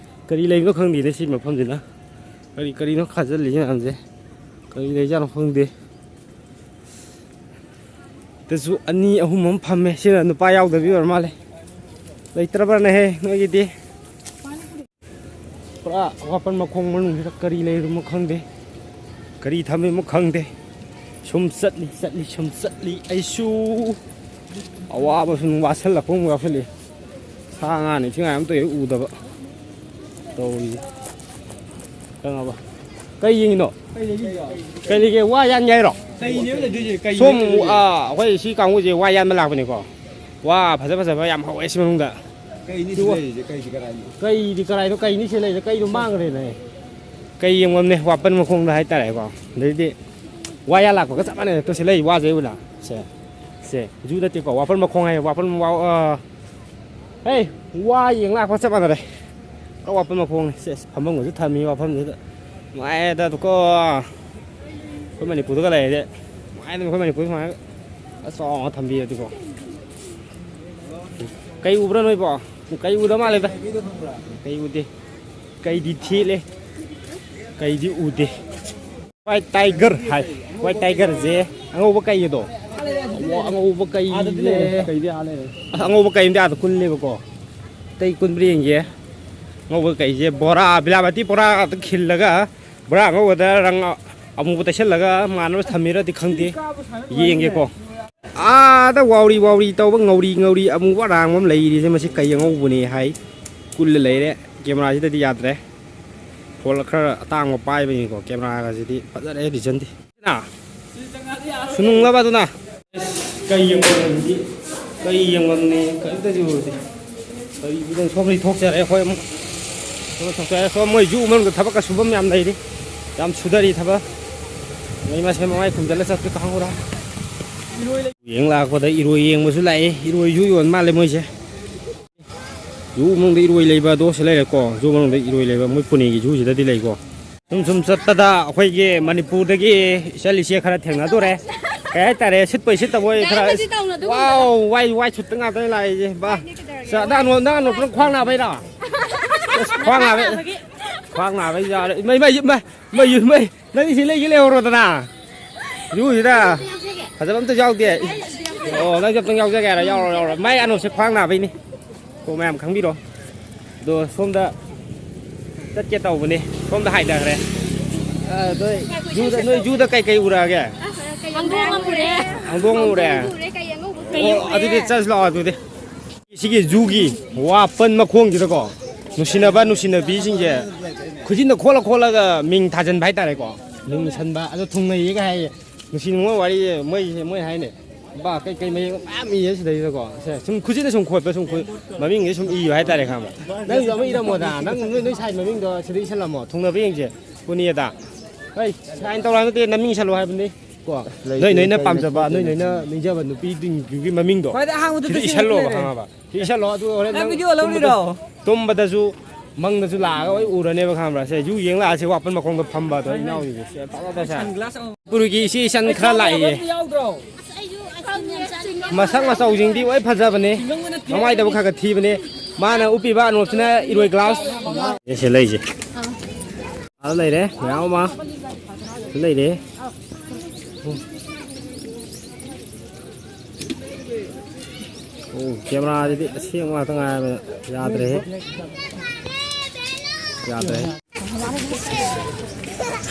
ꯀꯔꯤ ꯂꯩꯕꯅꯣ ꯈꯪꯗꯦꯅꯦ ꯁꯤ ꯃꯐꯝꯁꯤꯅ꯫ ꯀꯔꯤ ꯀꯔꯤꯅꯣ ꯈꯥꯖꯤꯜꯂꯤ ꯃꯌꯥꯝꯁꯦ꯫ ꯀꯔꯤ ꯂꯩꯖꯥꯠꯅꯣ ꯈꯪꯗꯦ꯫ ꯁꯤꯗꯁꯨ ꯑꯅꯤ ꯑꯍꯨꯝ ꯑꯃ ꯐꯝꯃꯦ꯫ ꯁꯤꯅ ꯅꯨꯄꯥ ꯌꯥꯎꯗꯕꯤ ꯑꯣꯏꯔ ꯃꯥꯜꯂꯦ꯫ ꯂꯩꯇ꯭ꯔꯕꯅꯦꯍꯦ ꯅꯣꯏꯒꯤꯗꯤ꯫ ꯄꯨꯔꯥ ꯋꯥꯄꯟ ꯃꯈꯣꯡ ꯃꯅꯨꯡꯁꯤꯗ ꯀꯔꯤ ꯂꯩꯔꯤꯅꯣ ꯈꯪꯗꯦ꯫ ꯀꯔꯤ ꯊꯝꯃꯤꯃꯣ ꯈꯪꯗꯦ꯫ ꯁꯨꯝ ꯆꯠꯂꯤ, ꯆꯠꯂꯤ, ꯁꯨꯝ ꯆꯠꯂꯤ꯫ ꯑꯩꯁꯨ ꯑꯋꯥꯕ ꯁꯨꯝ ꯋꯥꯁꯜꯂꯛꯄ ꯑꯃꯨꯛ ꯌꯥꯎꯁꯜꯂꯛꯑꯦ꯫ ꯁꯥ ꯉꯥ ꯅꯤꯡꯊꯤꯉꯥꯏ ꯑꯝꯇ ꯍꯦꯛ ꯎꯗꯕ ꯇꯧꯔꯤꯁꯦ꯫ ꯈꯪꯉꯕ? ꯀꯩ ꯌꯦꯡꯉꯤꯅꯣ? ꯀꯩ ꯂꯩꯒꯦ? ꯋꯥ ꯌꯥꯟꯒꯦ ꯍꯥꯏꯔꯣ? ꯀꯩꯅꯦꯕ ꯂꯩꯗꯣꯏꯁꯦ? ꯀꯩꯅꯦꯕ ꯁꯣꯝ, ꯂꯩꯗꯣꯏꯁꯦ? ꯑꯥ, ꯑꯩꯈꯣꯏ ꯁꯤ ꯀꯥꯡꯕꯨꯁꯦ ꯋꯥ ꯌꯥꯟꯕ ꯂꯥꯛꯄꯅꯤꯀꯣ꯫ ꯋꯥ ꯐꯖ ꯐꯖꯕ ꯌꯥꯝ ꯍꯧꯋꯦ ꯁꯤ ꯃꯅꯨꯡꯗ꯫ ꯀꯩꯅꯤ ꯁꯤ ꯁꯤ ꯋꯥ-, ꯂꯩꯔꯤꯁꯦ? ꯀꯩꯗꯤ ꯀꯔꯥꯏꯅꯣ? ꯀꯩꯗꯤ ꯀꯔꯥꯏꯅꯣ? ꯀꯩꯅꯤ ꯁꯤ ꯂꯩꯔꯤꯁꯦ? ꯀꯩꯗꯣ ꯃꯥꯡꯈ꯭ꯔꯦꯅꯦ꯫ ꯀꯩ ꯌꯦꯡꯐꯝꯅꯦ, ꯋꯥꯄꯟ ꯃꯈꯣꯡꯗ ꯍꯥꯏꯇꯥꯔꯦꯀꯣ꯫ ꯑꯗꯩꯗꯤ ꯋꯥ ꯌꯥ ꯂꯥꯛꯄꯒ ꯆꯞ ꯃꯥꯟꯅꯩ꯫ ꯇꯣ ꯁꯤ ꯂꯩ ꯋꯥꯁꯦ ꯎꯕ꯭ꯔꯥ? ꯁꯦ, ꯁꯦ, ꯖꯨ ꯅꯠꯇꯦꯀꯣ, ꯋꯥꯄꯟ ꯃꯈꯣꯡ ꯍꯥꯏꯌꯦ꯫ ꯋꯥꯄꯟ ꯋꯥ-, ꯑ, ꯍꯦ, ꯋꯥ ꯌꯦꯡ ꯂꯥꯛꯄ ꯆꯞ ꯃꯥꯟꯅꯔꯦ꯫ ꯑ, ꯋꯥꯄꯟ ꯃꯈꯣꯡꯅꯤ꯫ ꯁꯦ, ꯐꯝꯐꯝꯒꯁꯨ ꯊꯝꯃꯤ ꯋꯥꯐꯝꯁꯤꯗ꯫ ꯅꯨꯡꯉꯥꯏꯌꯦꯗ ꯑꯗꯨꯀꯣ꯫ ꯑꯩꯈꯣꯏ ꯃꯅꯤꯄꯨꯔꯗꯒ ꯂꯩꯔꯗꯤ ꯅꯨꯡꯉꯥꯏꯗꯕ꯫ ꯑꯩꯈꯣꯏ ꯃꯅꯤꯄꯨꯔ ꯁꯨꯃꯥꯏꯅ ꯑꯁ ꯆꯥꯎꯅ ꯊꯝꯕꯤꯔꯗꯤꯀꯣ꯫ ꯀꯩ ꯎꯕ꯭ꯔꯥ ꯅꯣꯏꯕꯣ? ꯀꯩ ꯎꯗ ꯃꯥꯜꯂꯦꯗ꯫ ꯀꯩ ꯎꯗꯦ꯫ ꯀꯩꯗꯤ ꯊꯦꯠꯂꯦ꯫ ꯀꯩꯗꯤ ꯎꯗꯦ꯫ ꯋꯥꯏꯠ ꯇꯥꯏꯒꯔ ꯍꯥꯏ꯫ ꯋꯥꯏꯠ ꯇꯥꯏꯒꯔꯁꯦ ꯑꯉꯧꯕ ꯀꯩ ꯑꯗꯣ꯫ ꯑꯉꯧꯕ ꯀꯩꯁꯦ꯫ ꯑꯉꯧꯕ ꯀꯩ ꯑꯃꯗꯤ ꯑꯥꯗ ꯀꯨꯜꯂꯦꯕꯀꯣ꯫ ꯑꯇꯩ ꯀꯨꯟꯕ꯭ꯔꯥ ꯌꯦꯡꯒꯦ꯫ ꯑꯉꯧꯕ ꯀꯩꯁꯦ ꯕꯣꯔꯥ, ꯕꯤꯂꯥꯕꯇꯤ ꯕꯣꯔꯥ ꯈꯤꯜꯂꯒ ꯕꯣꯔꯥ ꯑꯉꯧꯕꯗ ꯔꯪ ꯑꯃꯨꯕ ꯇꯩꯁꯜꯂꯒ ꯃꯥꯟꯅꯕ ꯊꯝꯃꯤꯔꯗꯤ ꯈꯪꯗꯦ꯫ ꯌꯦꯡꯒꯦꯀꯣ꯫ ꯑꯥꯗ ꯋꯥꯎꯔꯤ ꯋꯥꯎꯔꯤ ꯇꯧꯕ ꯉꯧꯔꯤ ꯉꯧꯔꯤ ꯑꯃꯨꯕ ꯑꯔꯥꯡꯕ ꯑꯃ ꯂꯩꯔꯤꯁꯦ, ꯃꯁꯤ ꯀꯩ ꯑꯉꯧꯕꯅꯦ ꯍꯥꯏ꯫ ꯀꯨꯜꯂ ꯂꯩꯔꯦ꯫ ꯀꯦꯃꯦꯔꯥꯁꯤꯗꯗꯤ ꯌꯥꯗ꯭ꯔꯦ꯫ ꯐꯣꯟ ꯈꯔ ꯑꯇꯥꯡꯕ ꯄꯥꯏꯕꯅꯤꯀꯣ, ꯀꯦꯃꯦꯔꯥꯒꯁꯤꯗꯤ ꯐꯖꯔꯦ ꯔꯤꯖꯟꯗꯤ꯫ ꯅ? ꯁꯨꯅꯨꯡꯂꯕ ꯑꯗꯨꯅ? ꯀꯩ ꯌꯦꯡꯐꯝꯗꯤ? ꯀꯩ ꯌꯦꯡꯐꯝꯅꯤ? ꯀꯔꯤꯝꯇꯗꯤ ꯎꯗꯦ꯫ ꯀꯔꯤꯕꯨꯗ ꯁꯣꯝꯗꯩ ꯊꯣꯛꯆꯔꯦ ꯑꯩꯈꯣꯏ ꯑꯃꯨꯛ꯫ ꯁꯣꯝꯗ ꯊꯣꯛꯆꯔꯦ꯫ ꯁꯣꯝ ꯃꯣꯏ ꯖꯨ ꯃꯅꯨꯡꯗ ꯊꯕꯛꯀ ꯁꯨꯐꯝ ꯌꯥꯝ ꯂꯩꯔꯤ꯫ ꯌꯥꯝ ꯁꯨꯗꯔꯤ ꯊꯕꯛ꯫ ꯃꯩ ꯃꯁꯦꯟ ꯃꯃꯥꯏ ꯈꯨꯝꯖꯤꯜꯂ ꯆꯠꯄꯤ ꯈꯪꯍꯧꯔꯦ꯫ ꯌꯦꯡ ꯂꯥꯛꯄꯗ ꯏꯔꯣꯏ ꯌꯦꯡꯕꯁꯨ ꯂꯥꯛꯏ꯫ ꯏꯔꯣꯏꯁꯨ ꯌꯣꯟ ꯃꯥꯜꯂꯦ ꯃꯣꯏꯁꯦ꯫ ꯖꯨ ꯃꯅꯨꯡꯗ ꯏꯔꯣꯏ ꯂꯩꯕ ꯑꯗꯣ ꯁꯤ ꯂꯩꯔꯦꯀꯣ꯫ ꯖꯨ ꯃꯅꯨꯡꯗ ꯏꯔꯣꯏ ꯂꯩꯕ ꯃꯣꯏ ꯄꯨꯅꯦꯒꯤ ꯖꯨꯁꯤꯗꯗꯤ ꯂꯩꯀꯣ꯫ ꯁꯨꯝ ꯁꯨꯝ ꯆꯠꯄꯗ ꯑꯩꯈꯣꯏꯒꯤ ꯃꯅꯤꯄꯨꯔꯗꯒꯤ ꯏꯆꯜ ꯏꯆꯦ ꯈꯔ ꯊꯦꯡꯅꯗꯣꯔꯦ꯫ ꯀꯩ ꯍꯥꯏꯇꯥꯔꯦ, ꯁꯤꯠꯄꯩ ꯁꯤꯠꯇꯕꯣꯏ ꯈꯔ꯫ ꯌꯥꯏꯃꯗꯤ ꯇꯧꯅꯗꯒꯨꯝ ꯇꯧ꯫ ꯋꯥꯎ, ꯋꯥꯏ, ꯋꯥꯏ ꯁꯨꯠꯇ ꯉꯥꯛꯇꯅꯦ ꯂꯥꯛꯏꯁꯦ꯫ ꯕꯥ꯫ ꯋꯥꯏꯅꯦ ꯀꯩꯗꯧꯔꯒꯦ? ꯁ-, ꯅꯪ ꯅꯣ-, ꯅꯪ ꯅꯣꯛꯄꯗꯣ ꯈ꯭ꯋꯥꯡ ꯅꯥꯕꯩꯔꯣ? ꯑꯁ, ꯈ꯭ꯋꯥꯡ ꯅꯥꯕꯩ꯫ ꯅꯥꯕꯒꯤ꯫ ꯈ꯭ꯋꯥꯡ ꯅꯥꯕꯩ ꯌꯥꯔꯦ꯫ ꯏꯃꯩ, ꯏꯃꯩ, ꯏꯃꯩ, ꯃꯩ, ꯃꯩ, ꯃꯩ꯫ ꯅꯪ ꯁꯤ ꯂꯩꯒꯦ ꯂꯩꯍꯧꯔꯣꯗꯅ꯫ ꯖꯨꯁꯤꯗ ꯐꯖꯕ ꯑꯝꯇ ꯌꯥꯎꯗꯦ꯫ ꯑꯣ, ꯅꯪꯁꯨ ꯑꯝꯇꯪ ꯌꯥꯎꯖꯒꯦ ꯍꯥꯏꯔꯣ? ꯌꯥꯎꯔꯣ, ꯌꯥꯎꯔꯣ꯫ ꯃꯥꯏ ꯑꯅꯣꯞꯁꯦ ꯈ꯭ꯋꯥꯡ ꯅꯥꯕꯩꯅꯤ꯫ ꯀꯣ ꯃꯌꯥꯝ ꯈꯪꯕꯤꯔꯣ꯫ ꯑꯗꯣ ꯁꯣꯝꯗ ꯆꯠꯀꯦ ꯇꯧꯕꯅꯦ꯫ ꯁꯣꯝꯗ ꯍꯥꯏꯊꯈ꯭ꯔꯦ꯫ ꯑ, ꯅꯣꯏ ꯖꯨꯗ, ꯅꯣꯏ ꯖꯨꯗ ꯀꯩꯀꯩ ꯎꯔꯛꯑꯒꯦ? ꯍꯪꯗꯣꯡ ꯑꯃ ꯎꯔꯦ꯫ ꯍꯪꯗꯣꯡ ꯎꯔꯦ꯫ ꯍꯪꯗꯣꯡ ꯎꯔꯦ, ꯀꯩ ꯑꯉꯧꯕ ꯑꯣ, ꯎꯔꯦ꯫ ꯑꯗꯨꯗꯤ ꯆꯠꯂꯁꯤ ꯂꯥꯛꯑꯣ ꯑꯗꯨꯗꯤ꯫ ꯁꯤꯒꯤ ꯖꯨꯒꯤ ꯋꯥꯄꯟ ꯃꯈꯣꯡꯁꯤꯗꯀꯣ ꯅꯨꯡꯁꯤꯅꯕ ꯅꯨꯡꯁꯤꯅꯕꯤꯁꯤꯡꯁꯦ ꯈꯨꯖꯤꯟꯗ ꯈꯣꯠꯂ ꯈꯣꯠꯂꯒ ꯃꯤꯡ ꯊꯥꯖꯟꯕ ꯍꯥꯏꯇꯥꯔꯦꯀꯣ꯫ ꯃꯤꯡ ꯏꯁꯟꯕ ꯑꯗꯣ ꯊꯨꯡꯅꯩꯌꯦꯒ ꯍꯥꯏꯌꯦ꯫ ꯅꯨꯡꯁꯤ ꯅꯨꯡꯉꯣꯟ ꯋꯥꯔꯤꯁꯦ ꯃꯣꯏꯁꯦ ꯃꯣꯏ ꯍꯥꯏꯅꯦ꯫ ꯕꯥ, ꯀꯩ ꯀꯩ ꯃꯌꯦꯛ ꯃꯌꯥꯝ ꯏꯌꯦ ꯁꯤꯗꯩꯁꯤꯗꯀꯣ꯫ ꯁꯦ, ꯁꯨꯝ ꯈꯨꯖꯤꯟꯗ ꯁꯨꯝ ꯈꯣꯠꯄ ꯁꯨꯝ ꯈꯨ-, ꯃꯃꯤꯡꯁꯦ ꯁꯨꯝ ꯏꯌꯨ ꯍꯥꯏꯇꯥꯔꯦ, ꯈꯪꯕ꯭ꯔꯥ? ꯅꯪꯁꯨ ꯑꯃ ꯏꯔꯝꯃꯣꯗ꯫ ꯅꯪ ꯅꯣꯏ, ꯅꯣꯏ ꯁꯥꯏ ꯃꯃꯤꯡꯗꯣ ꯁꯤꯗ ꯏꯁꯜꯂꯝꯃꯣ꯫ ꯊꯨꯡꯅꯕ ꯌꯦꯡꯁꯦ꯫ ꯄꯨꯅꯤꯌꯦꯗ꯫ ꯍꯩ, ꯁꯥꯏꯟ ꯇꯧꯔ ꯅꯠꯇꯦ, ꯅꯃꯤꯡ ꯏꯁꯜꯂꯣ ꯍꯥꯏꯕꯅꯤ꯫ ꯀꯣ, ꯂꯩꯇꯦ, ꯅꯣꯏ ꯅꯣꯏꯅ ꯂꯩꯇꯦ, ꯄꯥꯝꯖꯕ, ꯂꯩꯇꯦ, ꯅꯣꯏ ꯅꯣꯏꯅ ꯅꯤꯡꯖꯕ ꯅꯨꯄꯤꯗꯨꯒꯤ ꯃꯃꯤꯡꯗꯣ꯫ ꯈ꯭ꯋꯥꯏꯗꯩ ꯑꯍꯥꯟꯕꯗ ꯁꯤꯗ ꯇꯨꯏꯁꯟ ꯏꯁꯜꯂꯣꯕ, ꯂꯩꯔꯦ꯫ ꯈꯪꯉꯕ? ꯁꯤ ꯏꯁꯜꯂꯣ, ꯑꯗꯨ ꯍꯣꯔꯦꯟ ꯅꯪ ꯅꯪ ꯚꯤꯗꯤꯑꯣ ꯇꯨꯝꯕꯗ-, ꯂꯧꯔꯤꯔꯣ? ꯇꯨꯝꯕꯗꯁꯨ ꯃꯪꯗꯁꯨ ꯂꯥꯛꯑꯒ ꯂꯣꯏ ꯎꯔꯅꯦꯕ, ꯈꯪꯕ꯭ꯔꯥ? ꯁꯦ, ꯌꯨ ꯌꯦꯡ ꯂꯥꯛꯑꯁꯦ, ꯋꯥꯄꯟ ꯃꯈꯣꯡꯗ ꯐꯝꯕ ꯑꯗꯣ, ꯏꯅꯥꯎꯁꯤꯡꯁꯦ꯫ ꯁꯦ, ꯐꯖ ꯐꯖ ꯁꯥꯏ꯫ ꯁꯟꯒ꯭ꯂꯥꯁ ꯑꯃ꯫ ꯃꯅꯤꯄꯨꯔꯒꯤ ꯏꯆꯦ ꯏꯆꯟ ꯈꯔ ꯂꯥꯛꯏꯌꯦ꯫ ꯃꯁꯛ ꯃꯆꯧꯁꯤꯡꯗꯤ ꯂꯣꯏ ꯐꯖꯕꯅꯦ꯫ ꯃꯃꯥꯏꯗꯕꯨ ꯈꯔ ꯈꯔ ꯊꯤꯕꯅꯦ꯫ ꯃꯥꯅ ꯎꯞꯄꯤꯕ ꯑꯅꯣꯞꯁꯤꯅ ꯏꯔꯣꯏ ꯒ꯭ꯂꯥꯁ꯫ ꯁꯤ ꯂꯩꯁꯦ꯫ ꯑꯥꯗ ꯂꯩꯔꯦ, ꯃꯌꯥꯝ ꯑꯃ꯫ ꯁꯤ ꯂꯩꯔꯦ꯫ ꯑꯣ, ꯀꯦꯃꯦꯔꯥꯁꯤꯗꯤ ꯑꯁꯦꯡꯕ ꯉꯥꯛꯇ ꯉꯥꯏꯔꯕꯅꯤꯅ ꯌꯥꯗ꯭ꯔꯦꯍꯦ꯫ ꯌꯥꯗ꯭ꯔꯦꯍꯦ꯫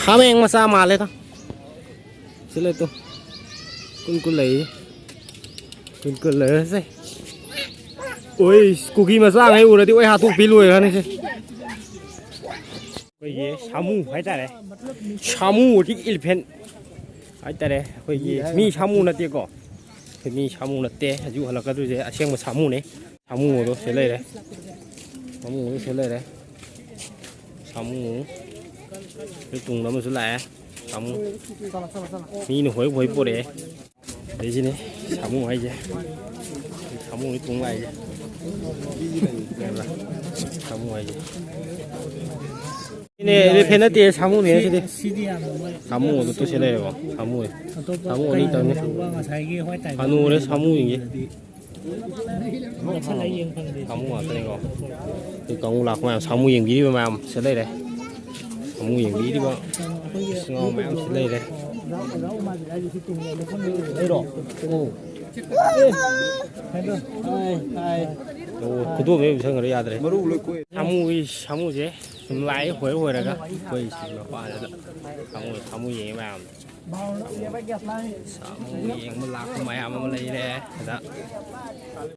ꯍꯥꯃꯦꯡ ꯃꯆꯥ ꯃꯥꯜꯂꯦꯗ꯫ ꯁꯤ ꯂꯩ ꯇꯨ꯫ ꯀꯨꯟ ꯀꯨꯟ ꯂꯩꯌꯦ꯫ ꯀꯨꯟ ꯀꯨꯟ ꯂꯩꯔꯁꯦ꯫ ꯑꯣꯏ, ꯀꯨꯀꯤ ꯃꯆꯥꯉꯩ ꯎꯔꯗꯤ ꯑꯣꯏ ꯍꯥꯠꯇꯣꯛꯄꯤ ꯂꯣꯏꯔꯅꯤꯁꯦ꯫ ꯑꯩꯈꯣꯏꯒꯤ ꯁꯥꯃꯨ ꯍꯥꯏꯇꯥꯔꯦ꯫ ꯁꯥꯃꯨ ꯑꯗꯤ ꯏꯂꯤꯐꯦꯟ ꯍꯥꯏꯇꯥꯔꯦ꯫ ꯑꯩꯈꯣꯏꯒꯤ ꯃꯤ ꯁꯥꯃꯨ ꯅꯠꯇꯦꯀꯣ꯫ ꯑꯩꯈꯣꯏ ꯃꯤ ꯁꯥꯃꯨ ꯅꯠꯇꯦ꯫ ꯍꯧꯖꯤꯛ ꯍꯜꯂꯛꯀꯗꯣꯏꯁꯦ ꯑꯁꯦꯡꯕ ꯁꯥꯃꯨꯅꯦ꯫ ꯁꯥꯃꯨ ꯑꯗꯣ ꯁꯤ ꯂꯩꯔꯦ꯫ ꯁꯥꯃꯨ ꯑꯗꯣ ꯁꯤ ꯂꯩꯔꯦ꯫ ꯁꯥꯃꯨ꯫ ꯑꯩꯈꯣꯏ ꯇꯨꯡꯗ ꯑꯃꯁꯨ ꯂꯥꯛꯑꯦ꯫ ꯁꯥꯃꯨ꯫ ꯃꯤꯅ ꯍꯣꯏ ꯍꯣꯏ ꯄꯣꯔꯛꯑꯦ꯫ ꯑꯗꯩꯁꯤꯅꯦ ꯁꯥꯃꯨ ꯍꯥꯏꯁꯦ꯫ ꯁꯥꯃꯨꯒꯤ ꯇꯨꯡ ꯂꯥꯛꯏꯁꯦ꯫ ꯁꯥꯃꯨ ꯍꯥꯏꯁꯦ꯫ ꯁꯤꯅꯦ, ꯏꯂꯤꯐꯦꯟ ꯅꯠꯇꯦ, ꯁꯥꯃꯨꯅꯦ ꯁꯤꯗꯤ꯫ ꯁꯤꯗꯤ ꯌꯥꯝꯅ ꯃꯣꯏ ꯁꯥꯃꯨ ꯑꯗꯨ ꯇꯨ ꯁꯤ ꯂꯩꯔꯦꯀꯣ꯫ ꯁꯥꯃꯨ꯫ ꯑꯇꯣꯞꯄ ꯁꯥꯃꯨ ꯑꯅꯤ ꯀꯩꯅꯣ ꯇꯧꯅꯤ꯫ ꯇꯧꯕ ꯉꯁꯥꯏꯒꯤ ꯍꯣꯏ ꯇꯥꯏꯝ ꯍꯅꯨꯔꯦ ꯁꯥꯃꯨꯁꯤꯡꯁꯦ꯫ ꯅꯦꯠꯁꯜꯂ ꯌꯦꯡ ꯐꯪꯗꯦ꯫ ꯁꯥꯃꯨ ꯉꯥꯛꯇꯅꯤꯀꯣ꯫ ꯑꯩꯈꯣꯏ ꯀꯥꯡꯕꯨ ꯂꯥꯛꯄ ꯃꯌꯥꯝ, ꯁꯥꯃꯨ ꯌꯦꯡꯕꯤꯔꯤꯕ ꯃꯌꯥꯝ ꯁꯤꯗ ꯂꯩꯔꯦ꯫ ꯁꯥꯃꯨ ꯌꯦꯡꯕꯤꯔꯤꯕ ꯏꯆꯤꯜ ꯏꯅꯥꯎ ꯃꯌꯥꯝ ꯁꯤꯗ ꯂꯩꯔꯦ꯫ ꯂꯩꯔꯣ? ꯑꯣ꯫ ꯑꯣ, ꯈꯨꯗꯣꯝꯕꯤ ꯑꯃ ꯁꯪꯈ꯭ꯔꯦ, ꯌꯥꯗ꯭ꯔꯦ꯫ ꯁꯥꯃꯨꯒꯤ, ꯁꯥꯃꯨꯁꯦ ꯁꯨꯝ ꯂꯥꯛꯑꯦ ꯍꯣꯏꯔ ꯍꯣꯏꯔꯒ꯫ ꯑꯩꯈꯣꯏ ꯁꯤ ꯃꯄꯥꯟꯁꯤꯗ ꯁꯥꯃꯨ, ꯁꯥꯃꯨ ꯌꯦꯡꯉꯤ ꯃꯌꯥꯝꯗꯣ꯫ ꯁꯥꯃꯨ ꯌꯦꯡꯕ ꯂꯥꯛꯄ ꯃꯌꯥꯝ ꯑꯃ ꯂꯩꯔꯦ ꯁꯤꯗ꯫